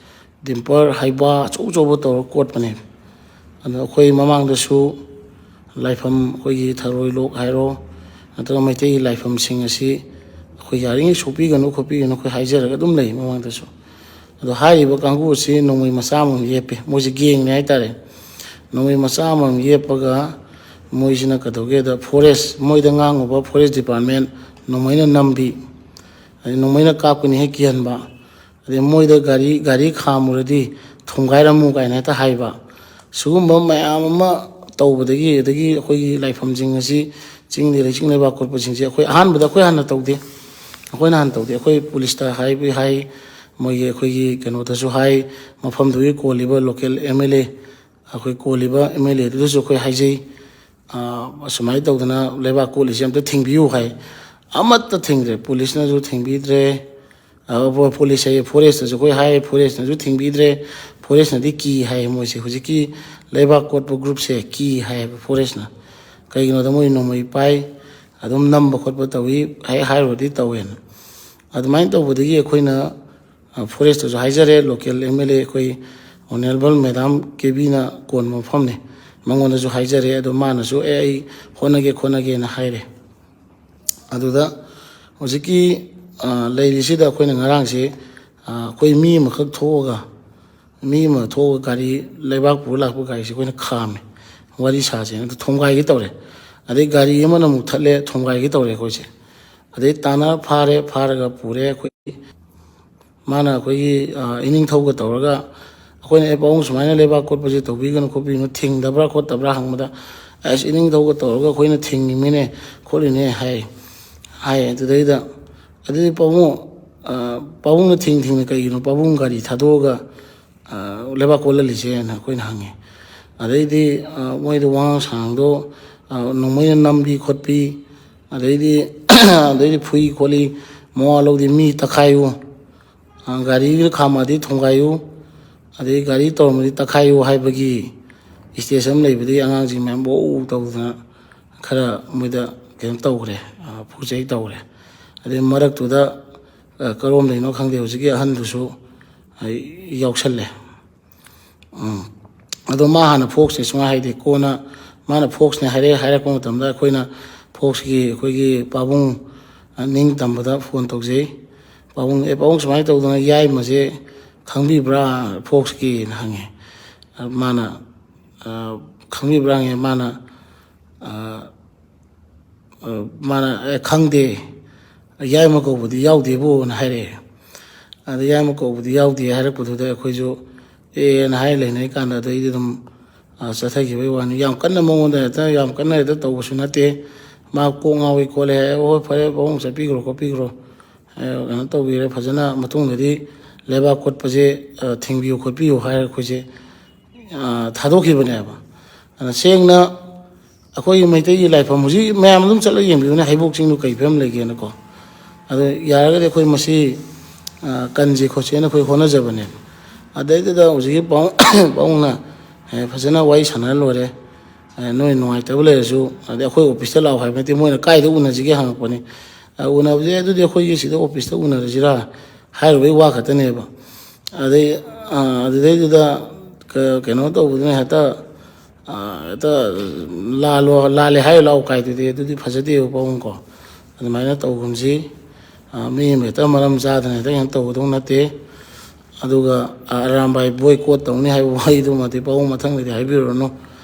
ꯗꯤꯝꯄꯔ, ꯍꯩꯕꯥ ꯑꯆꯧ ꯑꯆꯧꯕ ꯇꯧꯔꯒ ꯀꯣꯠꯄꯅꯦ꯫ ꯑꯗꯣ ꯑꯩꯈꯣꯏ ꯃꯃꯥꯡꯗꯁꯨ ꯂꯥꯏꯐꯝ, ꯑꯩꯈꯣꯏꯒꯤ ꯊꯔꯣꯏ ꯂꯣꯛ ꯍꯥꯏꯔꯣ, ꯅꯠꯇ꯭ꯔꯒ ꯃꯩꯇꯩꯒꯤ ꯂꯥꯏꯐꯝꯁꯤꯡ ꯑꯁꯤ ꯑꯩꯈꯣꯏ ꯌꯥꯔꯤꯉꯩ ꯁꯣꯛꯄꯤꯒꯅꯨ ꯈꯣꯠꯄꯤꯒꯅꯨ ꯑꯩꯈꯣꯏ ꯍꯥꯏꯖꯔꯒ ꯑꯗꯨꯝ ꯂꯩ ꯃꯃꯥꯡꯗꯁꯨ꯫ ꯑꯗꯣ ꯍꯥꯏꯔꯤꯕ ꯀꯥꯡꯕꯨ ꯑꯁꯤ ꯅꯣꯡꯃꯩ ꯃꯆꯥ ꯑꯃꯃꯝ ꯌꯦꯞꯄꯦ, ꯃꯣꯏꯁꯦ ꯒꯦꯡꯅꯦ ꯍꯥꯏꯇꯥꯔꯦ꯫ ꯅꯣꯡꯃꯩ ꯃꯆꯥ ꯑꯃꯃꯝ ꯌꯦꯞꯄꯒ ꯃꯣꯏꯁꯤꯅ ꯀꯩꯗꯧꯒꯦꯗ, ꯐꯣꯔꯦꯁ, ꯃꯣꯏꯗ ꯉꯥꯡꯉꯨꯕ ꯐꯣꯔꯦꯁ ꯗꯤꯄꯥꯔꯠꯃꯦꯟ ꯅꯣꯡꯃꯩꯅ ꯅꯝꯕꯤ, ꯑꯗꯩ ꯅꯣꯡꯃꯩꯅ ꯀꯥꯞꯀꯅꯤ ꯍꯦꯛ ꯀꯤꯍꯟꯕ, ꯑꯗꯩ ꯃꯣꯏꯗ ꯒꯥꯔꯤ, ꯒꯥꯔꯤ ꯈꯥꯝꯃꯨꯔꯗꯤ ꯊꯣꯝꯒꯥꯏꯔꯝꯃꯨ ꯀꯥꯏꯅ ꯍꯦꯛꯇ ꯍꯥꯏꯕ꯫ ꯁꯤꯒꯨꯝꯕ ꯃꯌꯥꯝ ꯑꯃ ꯇꯧꯕꯗꯒꯤ, ꯑꯗꯒꯤ ꯑꯩꯈꯣꯏꯒꯤ ꯂꯥꯏꯐꯝꯁꯤꯡ ꯑꯁꯤ, ꯆꯤꯡꯗ ꯂꯩ, ꯆꯤꯡ ꯂꯩꯕꯥꯛ ꯀꯣꯠꯄꯁꯤꯡꯁꯦ ꯑꯩꯈꯣꯏ ꯑꯍꯥꯟꯕꯗ ꯑꯩꯈꯣꯏ ꯍꯥꯟꯅ ꯇꯧꯗꯦ꯫ ꯑꯩꯈꯣꯏꯅ ꯍꯥꯟꯅ ꯇꯧꯗꯦ꯫ ꯑꯩꯈꯣꯏ ꯄꯨꯂꯤꯁꯇ ꯍꯥꯏꯕ ꯍꯥꯏ, ꯃꯣꯏꯒꯤ, ꯑꯩꯈꯣꯏꯒꯤ ꯀꯩꯅꯣꯗꯁꯨ ꯍꯥꯏ, ꯃꯐꯝꯗꯨꯒꯤ ꯀꯣꯜꯂꯤꯕ ꯂꯣꯀꯦꯜ ꯑꯦꯝ ꯑꯦꯜ ꯑꯦ, ꯑꯩꯈꯣꯏ ꯀꯣꯜꯂꯤꯕ ꯑꯦꯝ ꯑꯦꯜ ꯑꯦꯗꯨꯗꯁꯨ ꯑꯩꯈꯣꯏ ꯍꯥꯏꯖꯩ꯫ ꯑ, ꯑꯁꯨꯃꯥꯏꯅ ꯇꯧꯗꯅ ꯂꯩꯕꯥꯛ ꯀꯣꯠꯂꯤꯁꯦ ꯑꯝꯇ ꯊꯤꯡꯕꯤꯌꯨ ꯍꯥꯏ꯫ ꯑꯃꯠꯇ ꯊꯤꯡꯗ꯭ꯔꯦ, ꯄꯨꯂꯤꯁꯅꯁꯨ ꯊꯤꯡꯕꯤꯗ꯭ꯔꯦ꯫ ꯑ, ꯄꯨ-, ꯄꯨꯂꯤꯁ ꯍꯥꯏꯌꯦ, ꯐꯣꯔꯦꯁꯇꯁꯨ ꯑꯩꯈꯣꯏ ꯍꯥꯏ, ꯐꯣꯔꯦꯁꯅꯁꯨ ꯊꯤꯡꯕꯤꯗ꯭ꯔꯦ꯫ ꯐꯣꯔꯦꯁꯅꯗꯤ ꯀꯤ ꯍꯥꯏ ꯃꯣꯏꯁꯦ, ꯍꯧꯖꯤꯛꯀꯤ ꯂꯩꯕꯥꯛ ꯀꯣꯠꯄ ꯒ꯭ꯔꯨꯞꯁꯦ ꯀꯤ ꯍꯥꯏꯌꯦꯕ ꯐꯣꯔꯦꯁꯅ꯫ ꯀꯩꯒꯤꯅꯣꯗ ꯃꯣꯏ ꯅꯣꯡꯃꯩ ꯄꯥꯏ, ꯑꯗꯨꯝ ꯅꯝꯕ ꯈꯣꯠꯄ ꯇꯧꯏ, ꯍꯦꯛ ꯍꯥꯏꯔꯨꯔꯗꯤ ꯇꯧꯋꯦꯅ꯫ ꯑꯗꯨꯃꯥꯏꯅ ꯇꯧꯕꯗꯒꯤ ꯑꯩꯈꯣꯏꯅ, ꯑ, ꯐꯣꯔꯦꯁꯇꯁꯨ ꯍꯥꯏꯖꯔꯦ, ꯂꯣꯀꯦꯜ ꯑꯦꯝ ꯑꯦꯜ ꯑꯦ ꯑꯩꯈꯣꯏ ꯑꯣꯅꯔꯦꯕꯜ ꯃꯦꯗꯥꯝ ꯀꯦꯕꯤꯅ ꯀꯣꯟꯕ ꯃꯐꯝꯅꯤ, ꯃꯉꯣꯟꯗꯁꯨ ꯍꯥꯏꯖꯔꯦ꯫ ꯑꯗꯣ ꯃꯥꯅꯁꯨ "ꯑꯦ, ꯑꯩ ꯍꯣꯠꯅꯒꯦ ꯈꯣꯠꯅꯒꯦꯅ" ꯍꯥꯏꯔꯦ꯫ ꯑꯗꯨꯗ ꯍꯧꯖꯤꯛꯀꯤ, ꯑ, ꯂꯩꯔꯤꯁꯤꯗ ꯑꯩꯈꯣꯏꯅ ꯉꯔꯥꯡꯁꯦ, ꯑ, ꯑꯩꯈꯣꯏ ꯃꯤ ꯑꯃꯈꯛ ꯊꯣꯛꯑꯒ, ꯃꯤ ꯑꯃ ꯊꯣꯛꯑꯒ ꯒꯥꯔꯤ ꯂꯩꯕꯥꯛ ꯄꯨꯔ ꯂꯥꯛꯄ ꯒꯥꯔꯤꯁꯦ ꯑꯩꯈꯣꯏꯅ ꯈꯥꯝꯃꯦ, ꯋꯥꯔꯤ ꯁꯥꯁꯦꯅ꯫ ꯑꯗꯨ ꯊꯣꯝꯒꯥꯏꯒꯦ ꯇꯧꯔꯦ꯫ ꯑꯗꯩ ꯒꯥꯔꯤ ꯑꯃꯅ ꯑꯃꯨꯛ ꯊꯠꯂꯦ, ꯊꯣꯝꯒꯥꯏꯒꯦ ꯇꯧꯔꯦ ꯑꯩꯈꯣꯏꯁꯦ꯫ ꯑꯗꯩ ꯇꯥꯟꯅ ꯐꯥꯔꯦ, ꯐꯥꯔꯒ ꯄꯨꯔꯦ ꯑꯩꯈꯣꯏ꯫ ꯃꯥꯅ ꯑꯩꯈꯣꯏꯒꯤ, ꯑ, ꯏꯅꯤꯡꯊꯧꯒ ꯇꯧꯔꯒ, ꯑꯩꯈꯣꯏꯅ, "ꯑꯦ, ꯄꯥꯕꯨꯡ, ꯁꯨꯃꯥꯏꯅ ꯂꯩꯕꯥꯛ ꯀꯣꯠꯄꯁꯦ ꯇꯧꯕꯤꯒꯅꯨ ꯈꯣꯠꯄꯤꯒꯅꯨ, ꯊꯤꯡꯗꯕ꯭ꯔꯥ ꯈꯣꯠꯇꯕ꯭ꯔꯥ?" ꯍꯪꯕꯗ, "ꯑꯁ, ꯏꯅꯤꯡꯊꯧꯒ ꯇꯧꯔꯒ ꯑꯩꯈꯣꯏꯅ ꯊꯤꯡꯉꯤꯃꯤꯅꯦ ꯈꯣꯠꯂꯤꯅꯦ" ꯍꯥꯏ, ꯍꯥꯏ꯫ ꯑꯗꯨꯗꯩꯗ, "ꯑꯗꯨꯗꯤ ꯄꯥꯕꯨꯡ, ꯑ, ꯄꯥꯕꯨꯡꯅ ꯊꯤꯡ ꯊꯤꯡꯅ ꯀꯩꯒꯤꯅꯣ ꯄꯥꯕꯨꯡ ꯒꯥꯔꯤ ꯊꯥꯗꯣꯛꯑꯒ, ꯑ, ꯂꯩꯕꯥꯛ ꯀꯣꯠꯍꯜꯂꯤꯁꯦꯅ?" ꯑꯩꯈꯣꯏꯅ ꯍꯪꯉꯦ꯫ ꯑꯗꯩꯗꯤ, ꯑ, ꯃꯣꯏꯗ ꯋꯥꯉꯥꯡ ꯁꯉꯥꯡꯗꯣ, ꯑ, ꯅꯣꯡꯃꯩꯅ ꯅꯝꯕꯤ ꯈꯣꯠꯄꯤ, ꯑꯗꯩꯗꯤ, ꯑꯗꯩꯗꯤ ꯐꯨꯏ ꯈꯣꯠꯂꯤ, ꯃꯋꯥ ꯂꯧꯗꯦ, ꯃꯤ ꯇꯛꯈꯥꯏꯌꯨ, ꯒꯥꯔꯤꯗ ꯈꯥꯝꯃꯛꯑꯗꯤ ꯊꯣꯡꯒꯥꯏꯌꯨ, ꯑꯗꯩ ꯒꯥꯔꯤ ꯇꯧꯔꯝꯃꯗꯤ ꯇꯛꯈꯥꯏꯌꯨ ꯍꯥꯏꯕꯒꯤ ꯁ꯭ꯇꯦꯖ ꯑꯃ ꯂꯩꯕꯗꯒꯤ ꯑꯉꯥꯡꯁꯤꯡ ꯃꯌꯥꯝ ꯋꯧ ꯇꯧꯗꯅ ꯈꯔ ꯃꯣꯏꯗ ꯀꯩꯅꯣ ꯇꯧꯈ꯭ꯔꯦ, ꯐꯨꯖꯩ ꯇꯧꯈ꯭ꯔꯦ꯫ ꯑꯗꯩ ꯃꯔꯛꯇꯨꯗ ꯀꯔꯣꯝꯗꯩꯅꯣ ꯈꯪꯗꯦ, ꯍꯧꯖꯤꯛꯀꯤ ꯑꯍꯟꯗꯨꯁꯨ ꯌꯥꯎꯁꯜꯂꯦ꯫ ꯎꯝ꯫ ꯑꯗꯣ ꯃꯥ ꯍꯥꯟꯅ ꯐꯣꯛꯁꯅꯦ ꯁꯨꯡꯍꯥꯏ ꯍꯥꯏꯗꯦ꯫ ꯀꯣꯟꯅ ꯃꯥꯅ ꯐꯣꯛꯁꯅꯦ ꯍꯥꯏꯔꯦ, ꯍꯥꯏꯔꯛꯄ ꯃꯇꯝꯗ ꯑꯩꯈꯣꯏꯅ ꯐꯣꯛꯁꯀꯤ ꯑꯩꯈꯣꯏꯒꯤ ꯄꯥꯕꯨꯡ, ꯑ, ꯅꯤꯡ ꯇꯝꯕꯗ ꯐꯣꯟ ꯇꯧꯖꯩ꯫ "ꯄꯥꯕꯨꯡ, ꯑꯦ ꯄꯥꯕꯨꯡ, ꯁꯨꯃꯥꯏꯅ ꯇꯧꯗꯅ ꯌꯥꯏꯃꯁꯦ ꯈꯪꯕꯤꯕ꯭ꯔꯥ ꯐꯣꯛꯁꯀꯤꯅ?" ꯍꯪꯉꯦ꯫ ꯑ, ꯃꯥꯅ, ꯑ, "ꯈꯪꯕꯤꯕ꯭ꯔꯥ?" ꯍꯪꯉꯦ꯫ ꯃꯥꯅ, ꯑ, ꯑ, ꯃꯥꯅ, "ꯑꯦ, ꯈꯪꯗꯦ, ꯌꯥꯏꯃ ꯀꯧꯕꯗꯤ ꯌꯥꯎꯗꯦꯕꯨꯅ" ꯍꯥꯏꯔꯛꯑꯦ꯫ ꯑꯗ ꯌꯥꯏꯃ ꯀꯧꯕꯗꯤ ꯌꯥꯎꯗꯦ ꯍꯥꯏꯔꯛꯄꯗꯨꯗ ꯑꯩꯈꯣꯏꯁꯨ ꯑꯦꯅ ꯍꯥꯏꯔ ꯂꯩꯅꯔꯤ ꯀꯥꯟꯗ ꯑꯗꯩꯗꯤ ꯑꯗꯨꯝ, ꯑ, ꯆꯠꯊꯈꯤꯕꯒꯤ ꯋꯥꯅꯤ꯫ ꯌꯥꯝ ꯀꯟꯅ ꯃꯉꯣꯟꯗ ꯍꯦꯛꯇ ꯌꯥꯝ ꯀꯟꯅ ꯍꯦꯛꯇ ꯇꯧꯕꯁꯨ ꯅꯠꯇꯦ꯫ ꯃꯥ ꯀꯣꯛ ꯉꯥꯎꯏ ꯈꯣꯠꯂꯦ ꯍꯥꯏ, "ꯍꯣꯏ, ꯐꯔꯦ, ꯄꯥꯕꯨꯡ ꯆꯠꯄꯤꯈ꯭ꯔꯣ ꯈꯣꯠꯄꯤꯈ꯭ꯔꯣ"꯫ ꯑ, ꯀꯩꯅꯣ ꯇꯧꯕꯤꯔꯦ꯫ ꯐꯖꯅ ꯃꯇꯨꯡꯗꯗꯤ ꯂꯩꯕꯥꯛ ꯀꯣꯠꯄꯁꯦ, ꯑ, ꯊꯤꯡꯕꯤꯌꯨ ꯈꯣꯠꯄꯤꯌꯨ ꯍꯥꯏꯔ ꯑꯩꯈꯣꯏꯁꯦ, ꯑ, ꯊꯥꯗꯣꯛꯈꯤꯕꯅꯦꯕ꯫ ꯑꯗ ꯁꯦꯡꯅ ꯑꯩꯈꯣꯏꯒꯤ ꯃꯩꯇꯩꯒꯤ ꯂꯥꯏꯐꯝ ꯍꯧꯖꯤꯛ ꯃꯌꯥꯝ ꯑꯗꯨꯝ ꯆꯠꯂ ꯌꯦꯡꯕꯤꯌꯨꯅꯦ, ꯍꯩꯕꯣꯛ ꯆꯤꯡꯗꯨ ꯀꯩ ꯐꯤꯕꯝ ꯂꯩꯒꯦꯅꯀꯣ꯫ ꯑꯗꯣ ꯌꯥꯔꯒꯗꯤ ꯑꯩꯈꯣꯏ ꯃꯁꯤ, ꯑ, ꯀꯟꯁꯤ ꯈꯣꯠꯁꯤꯅ ꯑꯩꯈꯣꯏ ꯍꯣꯠꯅꯖꯕꯅꯦꯕ꯫ ꯑꯗꯩꯗꯨꯗ ꯍꯧꯖꯤꯛꯀꯤ ꯄꯥꯎ-, ꯄꯥꯎꯅ, ꯑꯦ, ꯐꯖꯅ ꯋꯥꯔꯤ ꯁꯥꯟꯅꯔ ꯂꯣꯏꯔꯦ꯫ ꯑꯦ, ꯅꯣꯏ ꯅꯨꯡꯉꯥꯏꯇꯕ ꯂꯩꯔꯁꯨ, ꯑꯗꯩ ꯑꯩꯈꯣꯏ ꯑꯣꯐꯤꯁꯇ ꯂꯥꯛꯑꯣ ꯍꯥꯏꯕ ꯅꯠꯇꯦ, ꯃꯣꯏꯅ ꯀꯥꯏꯗ ꯎꯅꯁꯤꯒꯦ ꯍꯪꯉꯛꯄꯅꯤ꯫ ꯑ, ꯎꯅꯕꯁꯦ ꯑꯗꯨꯗꯤ ꯑꯩꯈꯣꯏꯒꯤ ꯁꯤꯗ ꯑꯣꯐꯤꯁꯇ ꯎꯅꯔꯁꯤꯔꯥ ꯍꯥꯏꯔꯨꯕꯩ ꯋꯥ ꯈꯛꯇꯅꯦꯕ꯫ ꯑꯗꯩ, ꯑ, ꯑꯗꯨꯗꯩꯗꯨꯗ ꯀ-, ꯀꯩꯅꯣ ꯇꯧꯕꯗꯨꯅ ꯍꯦꯛꯇ, ꯑ, ꯍꯦꯛꯇ ꯂꯥꯜꯂꯣ, ꯂꯥꯜꯂꯦ ꯍꯥꯏꯔꯨ ꯂꯥꯛꯑꯣ ꯀꯥꯏꯗꯨꯗꯤ, ꯑꯗꯨꯗꯤ ꯐꯖꯗꯦꯕ ꯄꯥꯕꯨꯡꯀꯣ꯫ ꯑꯗꯨꯃꯥꯏꯅ ꯇꯧꯒꯨꯝꯁꯤ꯫ ꯑ, ꯃꯤ ꯑꯃ ꯍꯦꯛꯇ ꯃꯔꯝ ꯆꯥꯗꯅ ꯍꯦꯛꯇ ꯀꯩꯅꯣ ꯇꯧꯒꯗꯧ ꯅꯠꯇꯦ꯫ ꯑꯗꯨꯒ, ꯑ, ꯑꯔꯥꯝꯕꯥꯏ ꯕꯣꯏꯀꯣꯠ ꯇꯧꯅꯤ ꯍꯥꯏꯕ ꯋꯥꯍꯩꯗꯨꯃꯗꯤ ꯄꯥꯕꯨꯡ ꯃꯊꯪꯗꯗꯤ ꯍꯥꯏꯕꯤꯔꯨꯔꯅꯨ꯫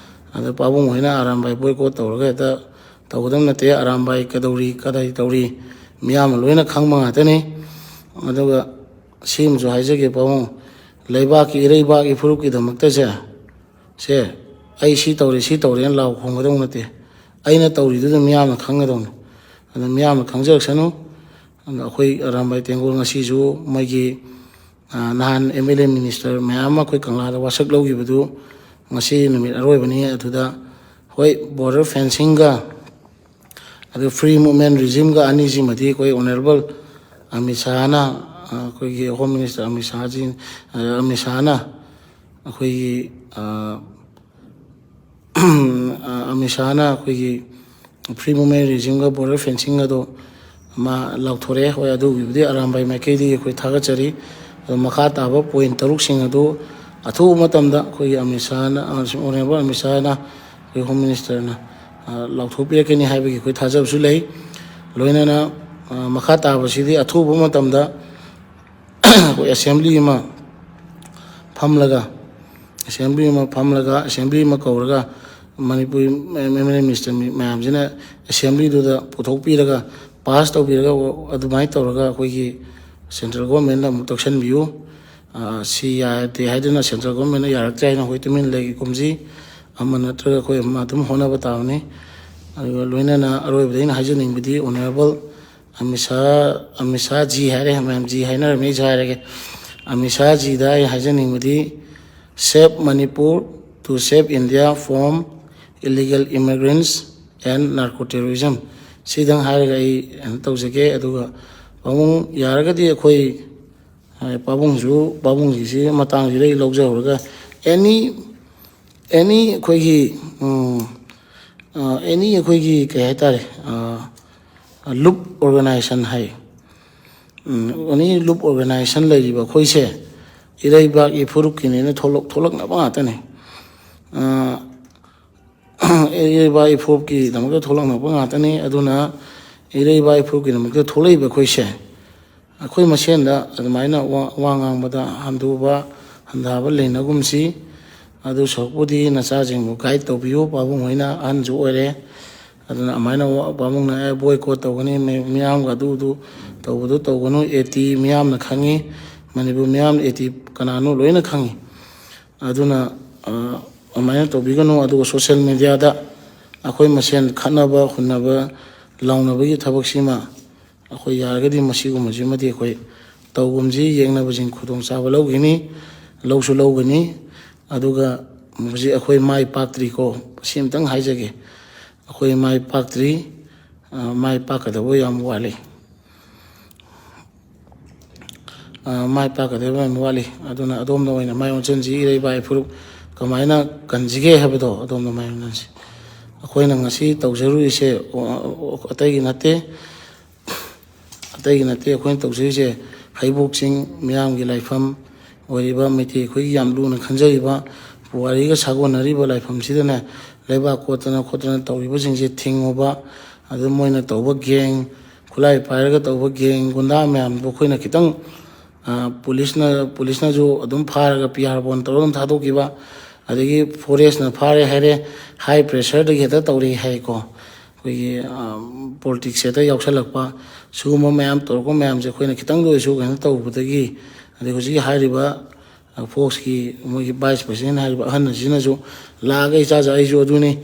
ꯑꯗ ꯄꯥꯕꯨꯡ ꯍꯣꯏꯅ ꯑꯔꯥꯝꯕꯥꯏ ꯕꯣꯏꯀꯣꯠ ꯇꯧꯔꯒ ꯍꯦꯛꯇ ꯇꯧꯒꯗꯕ ꯅꯠꯇꯦ꯫ ꯑꯔꯥꯝꯕꯥꯏ ꯀꯗꯧꯔꯤ, ꯀꯗꯥꯏ ꯇꯧꯔꯤ, ꯃꯤꯌꯥꯝꯅ ꯂꯣꯏꯅ ꯈꯪꯕ ꯉꯥꯛꯇꯅꯤ꯫ ꯑꯗꯨꯒ ꯁꯤꯃꯁꯨ ꯍꯥꯏꯖꯒꯦ ꯄꯥꯕꯨꯡ, ꯂꯩꯕꯥꯛꯀꯤ, ꯏꯔꯩꯕꯥꯛꯀꯤ ꯐꯨꯔꯨꯞꯀꯤꯗꯃꯛꯇꯁꯦ, ꯁꯦ, "ꯑꯩ ꯁꯤ ꯇꯧꯔꯦ, ꯁꯤ ꯇꯧꯔꯦꯅ" ꯂꯥꯎ ꯈꯣꯡꯒꯗꯧ ꯅꯠꯇꯦ꯫ ꯑꯩꯅ ꯇꯧꯔꯤꯗꯨꯗ ꯃꯤꯌꯥꯝꯅ ꯈꯪꯒꯗꯧꯅꯤ꯫ ꯑꯗꯨ ꯃꯤꯌꯥꯝꯅ ꯈꯪꯖꯔꯛꯁꯅꯨ꯫ ꯑꯗꯣ ꯑꯩꯈꯣꯏ ꯑꯔꯥꯝꯕꯥꯏ ꯇꯦꯡꯒꯣꯜ ꯉꯁꯤꯁꯨ ꯃꯣꯏꯒꯤ, ꯑ, ꯅꯍꯥꯟ ꯑꯦꯝ ꯑꯦꯜ ꯑꯦ ꯃꯤꯅꯤꯁꯇꯔ ꯃꯌꯥꯝ ꯑꯃ ꯑꯩꯈꯣꯏ ꯀꯪꯂꯥꯗ ꯋꯥꯁꯛ ꯂꯧꯈꯤꯕꯗꯨ ꯉꯁꯤ ꯅꯨꯃꯤꯠ ꯑꯔꯣꯏꯕꯅꯤ꯫ ꯑꯗꯨꯗ ꯍꯣꯏ, ꯕꯣꯔꯗꯔ ꯐꯦꯟꯁꯤꯡꯒ ꯑꯗꯨ ꯐ꯭ꯔꯤ ꯃꯨꯞꯃꯦꯟ ꯔꯤꯖꯤꯝꯒ ꯑꯅꯤꯁꯤꯃꯗꯤ ꯑꯩꯈꯣꯏ ꯑꯣꯅꯔꯦꯕꯜ ꯑꯃꯤꯠ ꯁꯥꯍꯅ, ꯑꯩꯈꯣꯏꯒꯤ ꯍꯣꯝ ꯃꯤꯅꯤꯁꯇꯔ ꯑꯃꯤꯠ ꯁꯥꯍꯖꯤ, ꯑꯃꯤꯠ ꯁꯥꯍꯅ ꯑꯩꯈꯣꯏꯒꯤ, ꯑꯃꯤꯠ ꯁꯥꯍꯅ ꯑꯩꯈꯣꯏꯒꯤ ꯐ꯭ꯔꯤ ꯃꯨꯚꯃꯦꯟ ꯔꯤꯖꯤꯝꯒ ꯕꯣꯔꯗꯔ ꯐꯦꯟꯁꯤꯡ ꯑꯗꯣ ꯃꯥ ꯂꯥꯎꯊꯣꯔꯛꯑꯦ꯫ ꯍꯣꯏ, ꯑꯗꯨꯒꯤꯕꯨꯗꯤ ꯑꯔꯥꯝꯕꯥꯏ ꯃꯥꯏꯀꯩꯗꯒꯤ ꯑꯩꯈꯣꯏ ꯊꯥꯒꯠꯆꯔꯤ꯫ ꯑꯗꯣ ꯃꯈꯥ ꯇꯥꯕ ꯄꯣꯏꯟ ꯇꯔꯨꯛꯁꯤꯡ ꯑꯗꯨ ꯑꯊꯨꯕ ꯃꯇꯝꯗ ꯑꯩꯈꯣꯏꯒꯤ ꯑꯃꯤꯠ ꯁꯥꯍꯅ, ꯑꯃꯁꯨꯡ ꯑꯣꯅꯔꯦꯕꯜ ꯑꯃꯤꯠ ꯁꯥꯍꯅ ꯑꯩꯈꯣꯏ ꯍꯣꯝ ꯃꯤꯅꯤꯁꯇꯔꯅ ꯂꯥꯎꯊꯣꯛꯄꯤꯔꯛꯀꯅꯤ ꯍꯥꯏꯕꯒꯤ ꯑꯩꯈꯣꯏ ꯊꯥꯖꯕꯁꯨ ꯂꯩ꯫ ꯂꯣꯏꯅꯅ ꯃꯈꯥ ꯇꯥꯕꯁꯤꯗꯤ ꯑꯊꯨꯕ ꯃꯇꯝꯗ ꯑꯩꯈꯣꯏ ꯑꯦꯁꯦꯝꯕ꯭ꯂꯤ ꯑꯃ ꯐꯝꯂꯒ, ꯑꯦꯁꯦꯝꯕ꯭ꯂꯤ ꯑꯃ ꯐꯝꯂꯒ, ꯑꯦꯁꯦꯝꯕ꯭ꯂꯤ ꯑꯃ ꯀꯧꯔꯒ, Manipuri M L A minister ꯃꯌꯥꯝꯁꯤꯅ ꯑꯦꯁꯦꯝꯕ꯭ꯂꯤꯗꯨꯗ ꯄꯨꯊꯣꯛꯄꯤꯔꯒ, ꯄꯥꯁ ꯇꯧꯕꯤꯔꯒ, ꯑꯗꯨꯃꯥꯏꯅ ꯇꯧꯔꯒ ꯑꯩꯈꯣꯏꯒꯤ ꯁꯦꯟꯇ꯭ꯔꯦꯜ ꯒꯣꯔꯃꯦꯟꯗ ꯑꯃꯨꯛ ꯇꯛꯁꯟꯕꯤꯌꯨ꯫ ꯁꯤ ꯌꯥꯗꯦ ꯍꯥꯏꯗꯨꯅ ꯁꯦꯟꯇ꯭ꯔꯦꯜ ꯒꯣꯔꯃꯦꯟꯅ ꯌꯥꯔꯛꯇ꯭ꯔꯦ ꯍꯥꯏꯅ ꯑꯩꯈꯣꯏ ꯇꯨꯃꯤꯟ ꯂꯩꯒꯨꯝꯁꯤ꯫ ꯑꯃ ꯅꯠꯇ꯭ꯔꯒ ꯑꯩꯈꯣꯏ ꯑꯃ ꯑꯗꯨꯝ ꯍꯣꯠꯅꯕ ꯇꯥꯕꯅꯤ꯫ ꯑꯗꯨꯒ ꯂꯣꯏꯅꯅ ꯑꯔꯣꯏꯕꯗ ꯑꯩꯅ ꯍꯥꯏꯖꯅꯤꯡꯕꯗꯤ ꯑꯣꯅꯔꯦꯕꯜ ꯑꯃꯤꯠ ꯁꯥꯍ, ꯑꯃꯤꯠ ꯁꯥꯍ ꯖꯤ ꯍꯥꯏꯔꯦ, ꯃꯌꯥꯝ ꯖꯤ ꯍꯥꯏꯅꯔꯝꯃꯤ, ꯑꯩꯁꯨ ꯍꯥꯏꯔꯒꯦ꯫ ꯑꯃꯤꯠ ꯁꯥꯍ ꯖꯤꯗ ꯑꯩ ꯍꯥꯏꯖꯅꯤꯡꯕꯗꯤ, "Save Manipur to save India from illegal immigrants and narco terrorism"꯫ ꯁꯤꯗꯪ ꯍꯥꯏꯔꯒ ꯑꯩ ꯀꯩꯅꯣ ꯇꯧꯖꯒꯦ꯫ ꯑꯗꯨꯒ ꯄꯥꯕꯨꯡ ꯌꯥꯔꯒꯗꯤ ꯑꯩꯈꯣꯏ, ꯑ, ꯄꯥꯕꯨꯡꯁꯨ, ꯄꯥꯕꯨꯡꯒꯤꯁꯤ ꯃꯇꯥꯡꯁꯤꯗ ꯑꯩ ꯂꯧꯖꯍꯧꯔꯒ, ꯑꯦꯅꯤ, ꯑꯦꯅꯤ ꯑꯩꯈꯣꯏꯒꯤ, ꯎꯝ, ꯑ, ꯑꯦꯅꯤ ꯑꯩꯈꯣꯏꯒꯤ ꯀꯩ ꯍꯥꯏꯇꯥꯔꯦ, ꯑ, ꯂꯨꯞ ꯑꯣꯔꯒꯅꯥꯏꯖꯦꯁꯟ ꯍꯥꯏ꯫ ꯎꯝ, ꯑꯦꯅꯤ ꯂꯨꯞ ꯑꯣꯔꯒꯅꯥꯏꯖꯦꯁꯟ ꯂꯩꯔꯤꯕ ꯑꯩꯈꯣꯏꯁꯦ ꯏꯔꯩꯕꯥꯛ ꯏꯐꯨꯔꯨꯞꯀꯤꯅꯦꯅ ꯊꯣꯛꯂꯛ-, ꯊꯣꯛꯂꯛꯅꯕ ꯉꯥꯛꯇꯅꯤ꯫ ꯑ, ꯏꯔꯩꯕꯥꯛ ꯏꯐꯨꯔꯨꯞꯀꯤꯗꯃꯛꯇ ꯊꯣꯛꯂꯛꯅꯕ ꯉꯥꯛꯇꯅꯤ꯫ ꯑꯗꯨꯅ ꯏꯔꯩꯕꯥꯛ ꯏꯐꯨꯔꯨꯞꯀꯤꯗꯃꯛꯇ ꯊꯣꯛꯂꯛꯏꯕ ꯑꯩꯈꯣꯏꯁꯦ, ꯑꯩꯈꯣꯏ ꯃꯁꯦꯟꯗ ꯑꯗꯨꯃꯥꯏꯅ ꯋꯥ, ꯋꯥ ꯉꯥꯡꯕꯗ ꯍꯟꯊꯕ, ꯍꯟꯊꯕ ꯂꯩꯅꯒꯨꯝꯁꯤ꯫ ꯑꯗꯨ ꯁꯔꯨꯛꯄꯨꯗꯤ ꯅꯆꯥꯁꯤꯡꯕꯨ ꯒꯥꯏꯗ ꯇꯧꯕꯤꯌꯨ꯫ ꯄꯥꯕꯨꯡ ꯍꯣꯏꯅ ꯑꯍꯟꯁꯨ ꯑꯣꯏꯔꯦ꯫ ꯑꯗꯨꯅ ꯑꯗꯨꯃꯥꯏꯅ ꯋꯥ-, ꯄꯥꯕꯨꯡꯅ, "ꯑꯦ, ꯕꯣꯏꯀꯣꯠ ꯇꯧꯒꯅꯤ, ꯃꯤ-, ꯃꯤꯌꯥꯝꯒ ꯑꯗꯨ, ꯑꯗꯨ ꯇꯧꯕꯗꯨ ꯇꯧꯒꯅꯨ, ꯑꯦ ꯇꯤ ꯃꯤꯌꯥꯝꯅ ꯈꯪꯉꯤ, ꯃꯅꯤꯄꯨꯔ ꯃꯤꯌꯥꯝꯅ ꯑꯦ ꯇꯤ ꯀꯅꯥꯅꯣ ꯂꯣꯏꯅ ꯈꯪꯉꯤ꯫ ꯑꯗꯨꯅ, ꯑ, ꯑꯗꯨꯃꯥꯏꯅ ꯇꯧꯕꯤꯒꯅꯨ꯫ ꯑꯗꯨꯒ ꯁꯣꯁꯦꯜ ꯃꯦꯗꯤꯌꯥꯗ ꯑꯩꯈꯣꯏ ꯃꯁꯦꯟ ꯈꯠꯅꯕ ꯍꯨꯟꯅꯕ, ꯂꯥꯎꯅꯕꯒꯤ ꯊꯕꯛꯁꯤꯃ ꯑꯩꯈꯣꯏ ꯌꯥꯔꯒꯗꯤ ꯃꯁꯤꯒꯨꯝꯕꯁꯤꯃꯗꯤ ꯑꯩꯈꯣꯏ ꯇꯧꯒꯨꯝꯁꯤ꯫ ꯌꯦꯡꯅꯕꯁꯤꯡ ꯈꯨꯗꯣꯡꯆꯥꯕ ꯂꯧꯈꯤꯅꯤ, ꯂꯧꯁꯨ ꯂꯧꯒꯅꯤ꯫ ꯑꯗꯨꯒ ꯍꯧꯖꯤꯛ ꯑꯩꯈꯣꯏ ꯃꯥꯏ ꯄꯥꯛꯇ꯭ꯔꯤꯀꯣ, ꯁꯤ ꯑꯝꯇꯪ ꯍꯥꯏꯖꯒꯦ, ꯑꯩꯈꯣꯏ ꯃꯥꯏ ꯄꯥꯛꯇ꯭ꯔꯤ, ꯑ, ꯃꯥꯏ ꯄꯥꯛꯀꯗꯕ ꯌꯥꯝ ꯋꯥꯠꯂꯤ꯫ ꯃꯥꯏ ꯄꯥꯛꯀꯗꯕ ꯌꯥꯝ ꯋꯥꯠꯂꯤ꯫ ꯑꯗꯨꯅ ꯑꯗꯣꯝꯗ ꯑꯣꯏꯅ ꯃꯥꯏ ꯑꯣꯟꯁꯤꯟꯁꯤ꯫ ꯏꯔꯩꯕꯥꯛ ꯏꯐꯨꯔꯨꯞ ꯀꯃꯥꯏꯅ ꯀꯟꯁꯤꯒꯦ ꯍꯥꯏꯕꯗꯣ ꯑꯗꯣꯝꯗ ꯃꯥꯏ ꯑꯣꯟꯁꯤꯟꯁꯤ꯫ ꯑꯩꯈꯣꯏꯅ ꯉꯁꯤ ꯇꯧꯖꯔꯨꯔꯤꯁꯦ ꯑꯇꯩꯒꯤ ꯅꯠꯇꯦ꯫ ꯑꯇꯩꯒꯤ ꯅꯠꯇꯦ꯫ ꯑꯩꯈꯣꯏꯅ ꯇꯧꯖꯔꯤꯁꯦ ꯍꯩꯕꯣꯛ ꯆꯤꯡ ꯃꯤꯌꯥꯝꯒꯤ ꯂꯥꯏꯐꯝ ꯑꯣꯏꯔꯤꯕ, ꯃꯩꯇꯩ ꯑꯩꯈꯣꯏꯒꯤ ꯌꯥꯝ ꯂꯨꯅ ꯈꯟꯖꯔꯤꯕ ꯄꯨꯋꯥꯔꯤꯒ ꯁꯥꯒꯣꯟꯅꯔꯤꯕ ꯂꯥꯏꯐꯝꯁꯤꯗꯅꯦ, ꯂꯩꯕꯥꯛ ꯀꯣꯠꯇꯅ ꯈꯣꯠꯇꯅ ꯇꯧꯔꯤꯕꯁꯤꯡꯁꯦ ꯊꯤꯡꯉꯨꯕ, ꯑꯗꯨ ꯃꯣꯏꯅ ꯇꯧꯕ ꯒꯦꯡ, ꯈꯨꯠꯂꯥꯏ ꯄꯥꯏꯔꯒ ꯇꯧꯕ ꯒꯦꯡ, ꯒꯨꯟꯗꯥ ꯃꯌꯥꯝꯗꯣ ꯑꯩꯈꯣꯏꯅ ꯈꯤꯇꯪ ꯄꯨꯂꯤꯁꯅ ꯄꯨꯂꯤꯁꯅꯁꯨ ꯑꯗꯨꯝ ꯐꯥꯔꯒ ꯄꯤ ꯑꯥꯔ ꯕꯣꯟ ꯇꯧꯔꯒ ꯑꯗꯨꯝ ꯊꯥꯗꯣꯛꯈꯤꯕ, ꯑꯗꯒꯤ ꯐꯣꯔꯦꯁꯅ ꯐꯥꯔꯦ ꯍꯥꯏꯔꯦ, ꯍꯥꯏ ꯄ꯭ꯔꯦꯁꯔꯗꯒꯤ ꯍꯦꯛꯇ ꯇꯧꯔꯛꯏ ꯍꯥꯏꯀꯣ꯫ ꯑꯩꯈꯣꯏꯒꯤ ꯄꯣꯂꯤꯇꯤꯛꯁꯁꯦ ꯍꯦꯛꯇ ꯌꯥꯎꯁꯜꯂꯛꯄ, ꯁꯤꯒꯨꯝꯕ ꯃꯌꯥꯝ ꯇꯧꯔꯛꯄ ꯃꯌꯥꯝꯁꯦ ꯑꯩꯈꯣꯏꯅ ꯈꯤꯇꯪꯗ ꯑꯣꯏꯔꯁꯨ ꯀꯩꯅꯣ ꯇꯧꯕꯗꯒꯤ, ꯑꯗꯩ ꯍꯧꯖꯤꯛꯀꯤ ꯍꯥꯏꯔꯤꯕ ꯐꯣꯛꯁꯀꯤ ꯃꯣꯏꯒꯤ ꯚꯥꯏꯁ ꯄ꯭ꯔꯁꯤꯗꯦꯟ ꯍꯥꯏꯔꯤꯕ ꯑꯍꯟ ꯑꯁꯤꯅꯁꯨ ꯂꯥꯛꯑꯒ, "ꯏꯆꯥ, ꯑꯩꯁꯨ ꯑꯗꯨꯅꯤ,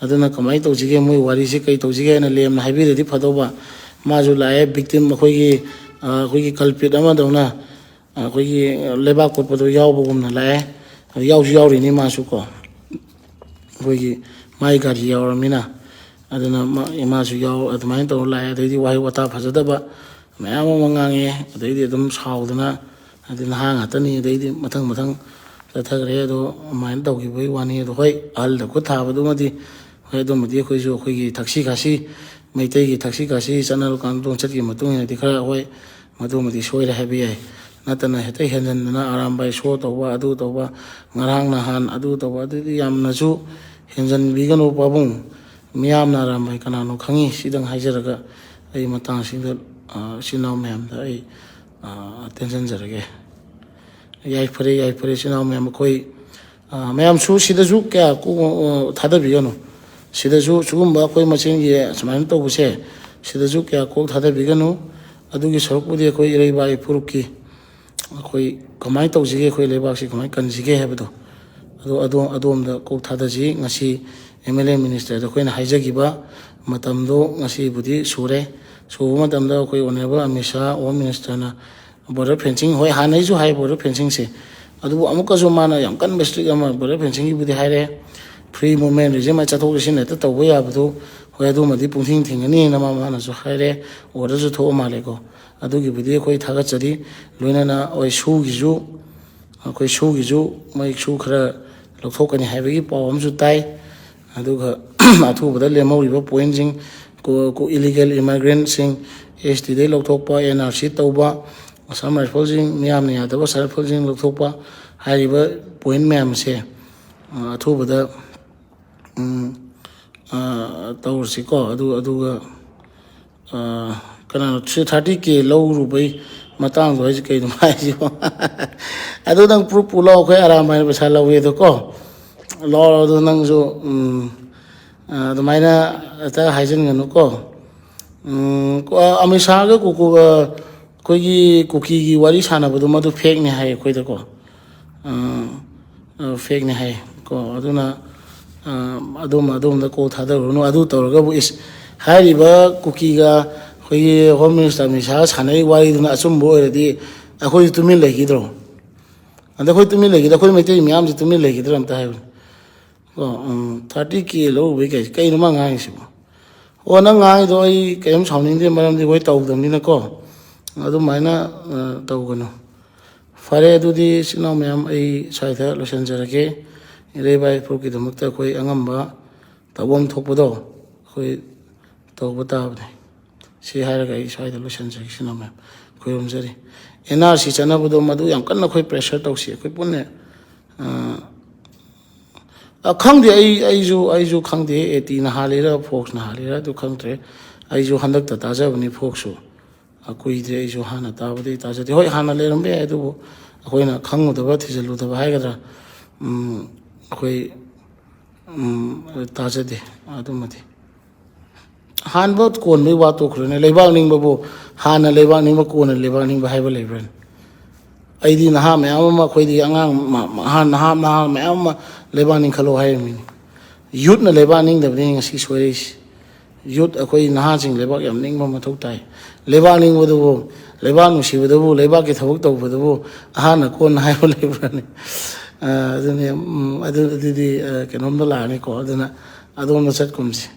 ꯑꯗꯨꯅ ꯀꯃꯥꯏꯅ ꯇꯧꯁꯤꯒꯦ, ꯃꯣꯏ ꯋꯥꯔꯤꯁꯦ ꯀꯩ ꯇꯧꯁꯤꯒꯦ?" ꯍꯥꯏꯅ ꯂꯦꯝꯅ ꯍꯥꯏꯕꯤꯔꯗꯤ ꯐꯗꯧꯕ꯫ ꯃꯥꯁꯨ ꯂꯥꯛꯑꯦ, ꯕꯤꯛꯇꯤꯝ, ꯑꯩꯈꯣꯏꯒꯤ ꯑꯩꯈꯣꯏꯒꯤ ꯀꯜꯄꯤꯠ ꯑꯃꯗꯧꯅ ꯑꯩꯈꯣꯏꯒꯤ ꯂꯩꯕꯥꯛ ꯀꯣꯠꯄꯗꯣ ꯌꯥꯎꯕꯒꯨꯝꯅ ꯂꯥꯛꯑꯦ꯫ ꯑꯗꯨ ꯌꯥꯎꯁꯨ ꯌꯥꯎꯔꯤꯅꯤ ꯃꯥꯁꯨ ꯀꯣ, ꯑꯩꯈꯣꯏꯒꯤ ꯃꯥꯏ ꯒꯥꯔꯤ ꯌꯥꯎꯔꯃꯤꯅ꯫ ꯑꯗꯨꯅ ꯃꯥ-, ꯃꯥꯁꯨ ꯌꯥꯎ-, ꯑꯗꯨꯃꯥꯏꯅ ꯇꯧꯔ ꯂꯥꯛꯑꯦ꯫ ꯑꯗꯩꯗꯤ ꯋꯥꯍꯩ ꯋꯥꯇꯥ ꯐꯖꯗꯕ ꯃꯌꯥꯝ ꯑꯃ ꯉꯥꯡꯉꯦ꯫ ꯑꯗꯩꯗꯤ ꯑꯗꯨꯝ ꯁꯥꯎꯗꯅ, ꯍꯥꯏꯗꯤ ꯅꯍꯥ ꯉꯥꯛꯇꯅꯤ, ꯑꯗꯩꯗꯤ ꯃꯊꯪ ꯃꯊꯪ ꯆꯠꯊꯈ꯭ꯔꯦ꯫ ꯑꯗꯣ ꯑꯗꯨꯃꯥꯏꯅ ꯇꯧꯈꯤꯕꯒꯤ ꯋꯥꯅꯤ꯫ ꯑꯗꯣ ꯍꯣꯏ, ꯑꯍꯜꯗ ꯈꯨꯠ ꯊꯥꯕꯗꯨꯃꯗꯤ, ꯍꯣꯏ, ꯑꯗꯨꯃꯗꯤ ꯑꯩꯈꯣꯏꯁꯨ ꯑꯩꯈꯣꯏꯒꯤ ꯊꯛꯁꯤ ꯈꯥꯁꯤ, ꯃꯩꯇꯩꯒꯤ ꯊꯛꯁꯤ ꯈꯥꯁꯤ ꯆꯠꯅ ꯂꯣꯟꯆꯠꯀꯤ ꯃꯇꯨꯡ ꯏꯟꯅꯗꯤ ꯈꯔ, ꯍꯣꯏ, ꯃꯗꯨꯃꯗꯤ ꯁꯣꯏꯔꯦ ꯍꯥꯏꯕ ꯌꯥꯏ꯫ ꯅꯠꯇꯅ ꯍꯦꯛꯇ ꯍꯦꯟꯖꯟꯗꯅ ꯑꯔꯥꯝꯕꯥꯏ ꯁꯣ ꯇꯧꯕ, ꯑꯗꯨ ꯇꯧꯕ, ꯉꯔꯥꯡ ꯅꯍꯥꯟ ꯑꯗꯨ ꯇꯧꯕ, ꯑꯗꯨꯗꯤ ꯌꯥꯝꯅꯁꯨ ꯍꯦꯟꯖꯟꯕꯤꯒꯅꯨ ꯄꯥꯕꯨꯡ꯫ ꯃꯤꯌꯥꯝꯅ ꯑꯔꯥꯝꯕꯥꯏ ꯀꯅꯥꯅꯣ ꯈꯪꯉꯤ꯫ ꯁꯤꯗꯪ ꯍꯥꯏꯖꯔꯒ ꯑꯩ ꯃꯇꯥꯡꯁꯤꯗ, ꯑ, ꯏꯆꯤꯟ ꯏꯅꯥꯎ ꯃꯌꯥꯝꯗ ꯑꯩ, ꯑ, ꯇꯦꯟꯖꯟꯖꯔꯒꯦ꯫ ꯌꯥꯏꯐꯔꯦ, ꯌꯥꯏꯐꯔꯦ, ꯏꯆꯤꯟ ꯏꯅꯥꯎ ꯃꯌꯥꯝ꯫ ꯑꯩꯈꯣꯏ, ꯑ, ꯃꯌꯥꯝꯁꯨ ꯁꯤꯗꯁꯨ ꯀꯌꯥ ꯀꯣꯛ, ꯑ, ꯊꯥꯗꯕꯤꯒꯅꯨ꯫ ꯁꯤꯗꯁꯨ ꯁꯤꯒꯨꯝꯕ ꯑꯩꯈꯣꯏ ꯃꯁꯦꯟꯒꯤ ꯁꯨꯃꯥꯏꯅ ꯇꯧꯕꯁꯦ, ꯁꯤꯗꯁꯨ ꯀꯌꯥ ꯀꯣꯛ ꯊꯥꯗꯕꯤꯒꯅꯨ꯫ ꯑꯗꯨꯒꯤ ꯁꯔꯨꯛꯄꯨꯗꯤ ꯑꯩꯈꯣꯏ ꯏꯔꯩꯕꯥꯛ ꯏꯄꯨꯔꯨꯞꯀꯤ ꯑꯩꯈꯣꯏ ꯀꯃꯥꯏꯅ ꯇꯧꯁꯤꯒꯦ, ꯑꯩꯈꯣꯏ ꯂꯩꯕꯥꯛꯁꯤ ꯀꯃꯥꯏꯅ ꯀꯟꯁꯤꯒꯦ ꯍꯥꯏꯕꯗꯣ, ꯑꯗꯣ ꯑꯗꯣ-, ꯑꯗꯣꯝꯗ ꯀꯣꯛ ꯊꯥꯗꯁꯤ꯫ ꯉꯁꯤ ꯑꯦꯝ ꯑꯦꯜ ꯑꯦ ꯃꯤꯅꯤꯁꯇꯔꯗ ꯑꯩꯈꯣꯏꯅ ꯍꯥꯏꯖꯈꯤꯕ ꯃꯇꯝꯗꯣ ꯉꯁꯤꯕꯨꯗꯤ ꯁꯨꯔꯦ꯫ ꯁꯨꯕ ꯃꯇꯝꯗ ꯑꯩꯈꯣꯏ ꯑꯣꯅꯔꯦꯕꯜ ꯑꯃꯤꯠ ꯁꯥꯍ, ꯍꯣꯝ ꯃꯤꯅꯤꯁꯇꯔꯅ ꯕꯣꯔꯗꯔ ꯐꯦꯟꯁꯤꯡ, ꯍꯣꯏ, ꯍꯥꯟꯅꯩꯁꯨ ꯍꯥꯏ ꯕꯣꯔꯗꯔ ꯐꯦꯟꯁꯤꯡꯁꯦ, ꯑꯗꯨꯕꯨ ꯑꯃꯨꯛꯀꯁꯨ ꯃꯥꯅ ꯌꯥꯝ ꯀꯟꯕ ꯏꯁꯇ꯭ꯔꯤꯛ ꯑꯃ ꯕꯣꯔꯗꯔ ꯐꯦꯟꯁꯤꯡꯒꯤꯕꯨꯗꯤ ꯍꯥꯏꯔꯦ꯫ ꯐ꯭ꯔꯤ ꯃꯨꯞꯃꯦꯟ ꯔꯤꯖꯤꯝ ꯍꯥꯏ, ꯆꯠꯊꯣꯛ ꯆꯠꯁꯤꯟ ꯍꯦꯛꯇ ꯇꯧꯕ ꯌꯥꯕꯗꯨ, ꯍꯣꯏ, ꯑꯗꯨꯃꯗꯤ ꯄꯨꯡꯊꯤꯡ ꯊꯤꯡꯒꯅꯤꯅ ꯃꯥ ꯃꯥꯅꯁꯨ ꯍꯥꯏꯔꯦ, ꯑꯣꯔꯗꯔꯁꯨ ꯊꯣꯛꯑ ꯃꯥꯜꯂꯦꯀꯣ꯫ ꯑꯗꯨꯒꯤꯕꯨꯗꯤ ꯑꯩꯈꯣꯏ ꯊꯥꯒꯠꯆꯔꯤ꯫ ꯂꯣꯏꯅꯅ ꯍꯣꯏ, ꯁꯨꯒꯤꯁꯨ, ꯑꯩꯈꯣꯏ ꯁꯨꯒꯤꯁꯨ ꯃꯣꯏ ꯁꯨ ꯈꯔ ꯂꯧꯊꯣꯛꯀꯅꯤ ꯍꯥꯏꯕꯒꯤ ꯄꯥꯎ ꯑꯃꯁꯨ ꯇꯥꯏ꯫ ꯑꯗꯨꯒ ꯑꯊꯨꯕꯗ ꯂꯦꯝꯍꯧꯔꯤꯕ ꯄꯣꯏꯟꯁꯤꯡ, ꯏꯂꯤꯒꯦꯜ ꯏꯃꯥꯏꯒ꯭ꯔꯦꯟꯁꯤꯡ ꯑꯦꯁ ꯇꯤꯗꯩ ꯂꯧꯊꯣꯛꯄ, ꯑꯦꯟ ꯑꯥꯔ ꯁꯤ ꯇꯧꯕ, ꯑꯁꯥꯝ ꯔꯥꯏꯐꯜꯁꯤꯡ, ꯃꯤꯌꯥꯝꯅ ꯌꯥꯗꯕ ꯑꯁꯥꯝ ꯔꯥꯏꯐꯜꯁꯤꯡ ꯂꯧꯊꯣꯛꯄ, ꯍꯥꯏꯔꯤꯕ ꯄꯣꯏꯟ ꯃꯌꯥꯝꯁꯦ, ꯑ, ꯑꯊꯨꯕꯗ, ꯎꯝ, ꯑ, ꯇꯧꯔꯁꯤꯀꯣ꯫ ꯑꯗꯨ, ꯑꯗꯨꯒ, ꯑ, ꯀꯅꯥꯅꯣ ꯊ꯭ꯔꯤ ꯊꯥꯔꯇꯤ ꯀꯦ ꯂꯧꯔꯨꯕꯩ ꯃꯇꯥꯡꯗꯣ ꯍꯥꯏꯁꯦ ꯀꯩꯅꯣ ꯍꯥꯏꯁꯤꯕꯣ? ꯑꯗꯨ ꯅꯪ ꯄ꯭ꯔꯨꯞ ꯄꯨ ꯂꯥꯛꯑꯣ, ꯑꯩꯈꯣꯏ ꯑꯔꯥꯝ ꯍꯥꯏꯅ ꯄꯩꯁꯥ ꯂꯧꯋꯦ ꯑꯗꯣ ꯀꯣ꯫ ꯂꯥꯛꯑꯣ, ꯑꯗꯨ ꯅꯪꯁꯨ, ꯎꯝ, ꯑ, ꯑꯗꯨꯃꯥꯏꯅ ꯍꯦꯛꯇ ꯍꯥꯏꯖꯤꯟꯒꯅꯨꯀꯣ꯫ ꯎꯝ, ꯀꯣ-, ꯑꯃꯤꯠ ꯁꯥꯍꯒ ꯀꯨꯀꯨ-, ꯑ, ꯑꯩꯈꯣꯏꯒꯤ ꯀꯨꯀꯤꯒꯤ ꯋꯥꯔꯤ ꯁꯥꯟꯅꯕꯗꯣ ꯃꯗꯨ ꯐꯦꯛꯅꯦ ꯍꯥꯏ ꯑꯩꯈꯣꯏꯗꯀꯣ꯫ ꯑ, ꯑ, ꯐꯦꯛꯅꯦ ꯍꯥꯏ ꯀꯣ꯫ ꯑꯗꯨꯅ, ꯑ, ꯑꯗꯨꯝ, ꯑꯗꯣꯝꯗ ꯀꯣꯛ ꯊꯥꯗꯔꯨꯔꯅꯨ꯫ ꯑꯗꯨ ꯇꯧꯔꯒꯕꯨ ꯏꯁ, ꯍꯥꯏꯔꯤꯕ ꯀꯨꯀꯤꯒ ꯑꯩꯈꯣꯏꯒꯤ ꯍꯣꯝ ꯃꯤꯅꯤꯁꯇꯔ ꯑꯃꯤꯠ ꯁꯥꯍ ꯁꯥꯟꯅꯔꯤꯕ ꯋꯥꯔꯤꯗꯨꯅ ꯑꯆꯨꯝꯕ ꯑꯣꯏꯔꯗꯤ ꯑꯩꯈꯣꯏꯁꯨ ꯇꯨꯃꯤꯟ ꯂꯩꯈꯤꯗ꯭ꯔꯣ? ꯑꯗ ꯑꯩꯈꯣꯏ ꯇꯨꯃꯤꯟ ꯂꯩꯈꯤꯗ꯭ꯔꯥ? ꯑꯩꯈꯣꯏ ꯃꯩꯇꯩ ꯃꯌꯥꯝꯁꯦ ꯇꯨꯃꯤꯟ ꯂꯩꯈꯤꯗ꯭ꯔꯥ ꯑꯝꯇ ꯍꯥꯏꯕꯅꯤ꯫ ꯀꯣ, ꯎꯝ, ꯊꯥꯔꯇꯤ ꯀꯦ ꯂꯧꯔꯨꯕꯩ ꯀꯩ-, ꯀꯩꯅꯣ ꯃꯥ ꯉꯥꯡꯉꯤꯁꯤꯕꯣ? ꯑꯣ, ꯅꯪ ꯉꯥꯡꯉꯤꯗꯣ ꯑꯩ ꯀꯔꯤꯝ ꯁꯥꯎꯅꯤꯡꯗꯦ, ꯃꯔꯝꯗꯤ ꯑꯩꯈꯣꯏ ꯇꯧꯗꯕꯅꯤꯅꯀꯣ꯫ ꯑꯗꯨꯃꯥꯏꯅ, ꯑ, ꯇꯧꯒꯅꯨ꯫ ꯐꯔꯦ, ꯑꯗꯨꯗꯤ ꯏꯆꯤꯟ ꯏꯅꯥꯎ ꯃꯌꯥꯝ, ꯑꯩ ꯁ꯭ꯋꯥꯏꯗ ꯂꯣꯏꯁꯤꯟꯖꯔꯒꯦ꯫ ꯏꯔꯩꯕꯥꯏ ꯐꯨꯔꯨꯞꯀꯤꯗꯃꯛꯇ ꯑꯩꯈꯣꯏ ꯑꯉꯝꯕ ꯇꯧꯐꯝ ꯊꯣꯛꯄꯗꯣ ꯑꯩꯈꯣꯏ ꯇꯧꯕ ꯇꯥꯕꯅꯤ꯫ ꯁꯤ ꯍꯥꯏꯔꯒ ꯑꯩ ꯁ꯭ꯋꯥꯏꯗ ꯂꯣꯏꯁꯤꯟꯖꯔꯒꯦ, ꯏꯆꯤꯟ ꯏꯅꯥꯎ ꯃꯌꯥꯝ꯫ ꯈꯨꯔꯨꯝꯖꯔꯤ꯫ ꯑꯦꯟ ꯑꯥꯔ ꯁꯤ ꯆꯠꯅꯕꯗꯣ ꯃꯗꯨ ꯌꯥꯝ ꯀꯟꯅ ꯑꯩꯈꯣꯏ ꯄ꯭ꯔꯦꯁꯔ ꯇꯧꯁꯤ꯫ ꯑꯩꯈꯣꯏ ꯄꯨꯟꯅ, ꯑ, ꯑ, ꯈꯪꯗꯦ, ꯑꯩ, ꯑꯩꯁꯨ, ꯑꯩꯁꯨ ꯈꯪꯗꯦ, ꯑꯦ ꯇꯤꯅ ꯍꯥꯜꯂꯤꯔꯥ, ꯐꯣꯛꯁꯅ ꯍꯥꯜꯂꯤꯔꯥ, ꯑꯗꯨ ꯈꯪꯗ꯭ꯔꯦ꯫ ꯑꯩꯁꯨ ꯍꯟꯗꯛꯇ ꯇꯥꯖꯕꯅꯤ ꯐꯣꯛꯁꯨ꯫ ꯑ, ꯀꯨꯏꯗ꯭ꯔꯦ, ꯑꯩꯁꯨ ꯍꯥꯟꯅ ꯇꯥꯕꯗꯤ ꯇꯥꯖꯗꯦ꯫ ꯍꯣꯏ, ꯍꯥꯟꯅ ꯂꯩꯔꯝꯕ ꯌꯥꯏ, ꯑꯗꯨꯕꯨ ꯑꯩꯈꯣꯏꯅ ꯈꯪꯉꯨꯗꯕ, ꯊꯤꯖꯤꯜꯂꯨꯗꯕ ꯍꯥꯏꯒꯗ꯭ꯔꯥ, ꯎꯝ, ꯑꯩꯈꯣꯏ, ꯎꯝ, ꯇꯥꯖꯗꯦ ꯑꯗꯨꯃꯗꯤ꯫ ꯍꯥꯟꯕ ꯀꯣꯟꯕꯒꯤ ꯋꯥ ꯇꯣꯛꯈ꯭ꯔꯅꯦ꯫ ꯂꯩꯕꯥꯛ ꯅꯤꯡꯕꯕꯨ ꯍꯥꯟꯅ ꯂꯩꯕꯥꯛ ꯅꯤꯡꯕ, ꯀꯣꯟꯅ ꯂꯩꯕꯥꯛ ꯅꯤꯡꯕ ꯍꯥꯏꯕ ꯂꯩꯕ꯭ꯔꯅꯦ? ꯑꯩꯗꯤ ꯅꯍꯥ ꯃꯌꯥꯝ ꯑꯃ, ꯑꯩꯈꯣꯏꯗꯤ ꯑꯉꯥꯡ ꯃ-, ꯃ-, ꯅꯍꯥ, ꯅꯍꯥ ꯃꯌꯥꯝ ꯑꯃ ꯂꯩꯕꯥꯛ ꯅꯤꯡꯈꯠꯂꯣ ꯍꯥꯏꯔꯝꯃꯤꯅꯤ꯫ ꯌꯨꯠꯅ ꯂꯩꯕꯥꯛ ꯅꯤꯡꯗꯕꯅꯤ ꯉꯁꯤ ꯁꯣꯏꯔꯛꯏꯁꯤ꯫ ꯌꯨꯠ, ꯑꯩꯈꯣꯏ ꯅꯍꯥꯁꯤꯡ ꯂꯩꯕꯥꯛ ꯌꯥꯝ ꯅꯤꯡꯕ ꯃꯊꯧ ꯇꯥꯏ꯫ ꯂꯩꯕꯥꯛ ꯅꯤꯡꯕꯗꯨꯕꯨ, ꯂꯩꯕꯥꯛ ꯅꯨꯡꯁꯤꯕꯗꯨꯕꯨ, ꯂꯩꯕꯥꯛꯀꯤ ꯊꯕꯛ ꯇꯧꯕꯗꯨꯕꯨ ꯑꯍꯥꯟꯅ ꯀꯣꯟꯅ ꯍꯥꯏꯕ ꯂꯩꯕ꯭ꯔꯅꯦ? ꯑ, ꯑꯗꯨꯅꯦ, ꯎꯝ, ꯑꯗꯨ, ꯑꯗꯨꯗꯤ, ꯑ, ꯀꯩꯅꯣꯝꯗ ꯂꯥꯛꯑꯅꯤꯀꯣ꯫ ꯑꯗꯨꯅ ꯑꯗꯣꯝꯗ ꯆꯠꯀꯨꯝꯁꯤ꯫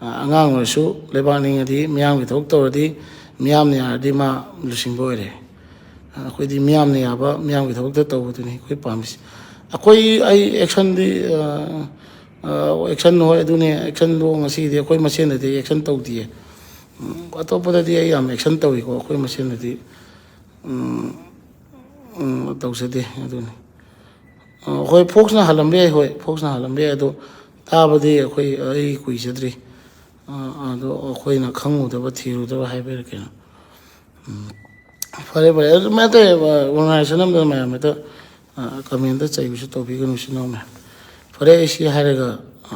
ꯑ, ꯑꯉꯥꯡ ꯑꯣꯏꯔꯁꯨ ꯂꯩꯕꯥꯛ ꯅꯤꯡꯉꯗꯤ, ꯃꯤꯌꯥꯝꯒꯤ ꯊꯕꯛ ꯇꯧꯔꯗꯤ, ꯃꯤꯌꯥꯝꯅ ꯌꯥꯔꯗꯤ ꯃꯥ ꯂꯨꯆꯤꯡꯕ ꯑꯣꯏꯔꯦ꯫ ꯑ, ꯑꯩꯈꯣꯏꯗꯤ ꯃꯤꯌꯥꯝꯅ ꯌꯥꯕ, ꯃꯤꯌꯥꯝꯒꯤ ꯊꯕꯛꯇ ꯇꯧꯕꯗꯨꯅꯤ ꯑꯩꯈꯣꯏ ꯄꯥꯝꯃꯤꯁꯤ꯫ ꯑꯩꯈꯣꯏ, ꯑꯩ actionꯗꯤ, ꯑ, ꯑ, action ꯍꯣꯏ, ꯑꯗꯨꯅꯦ, actionꯗꯣ ꯉꯁꯤꯗꯤ ꯑꯩꯈꯣꯏ ꯃꯁꯦꯟꯗꯗꯤ action ꯇꯧꯗꯤꯌꯦ꯫ ꯎꯝ, ꯑꯇꯣꯞꯄꯗꯗꯤ ꯑꯩ ꯌꯥꯝ action ꯇꯧꯏꯀꯣ, ꯑꯩꯈꯣꯏ ꯃꯁꯦꯟꯗꯗꯤ, ꯎꯝ, ꯎꯝ, ꯇꯧꯖꯗꯦ꯫ ꯑꯗꯨꯅꯤ꯫ ꯑ, ꯍꯣꯏ, Foxꯅ ꯍꯥꯜꯂꯝꯕ ꯌꯥꯏ, ꯍꯣꯏ, Foxꯅ ꯍꯥꯜꯂꯝꯕ ꯌꯥꯏ, ꯑꯗꯣ ꯇꯥꯕꯗꯤ ꯑꯩꯈꯣꯏ, ꯑꯩ ꯀꯨꯏꯖꯗ꯭ꯔꯤ꯫ ꯑ, ꯑꯗꯣ ꯑꯩꯈꯣꯏꯅ ꯈꯪꯉꯨꯗꯕ, ꯊꯤꯔꯨꯗꯕ ꯍꯥꯏꯕꯩꯔ ꯀꯩꯅꯣ꯫ ꯎꯝ, ꯐꯔꯦ, ꯐꯔꯦ꯫ ꯑꯗꯨ ꯃꯌꯥꯝ ꯇꯧꯋꯦ, ꯑ, organization ꯑꯃꯗ ꯃꯌꯥꯝ ꯍꯦꯛꯇ, ꯑ, commentꯇ ꯆꯩꯕꯁꯨ ꯇꯧꯕꯤꯒꯅꯨ, ꯏꯆꯤꯟ ꯏꯅꯥꯎ ꯃꯌꯥꯝ꯫ ꯐꯔꯦ, ꯑꯩ ꯁꯤ ꯍꯥꯏꯔꯒ, ꯑ,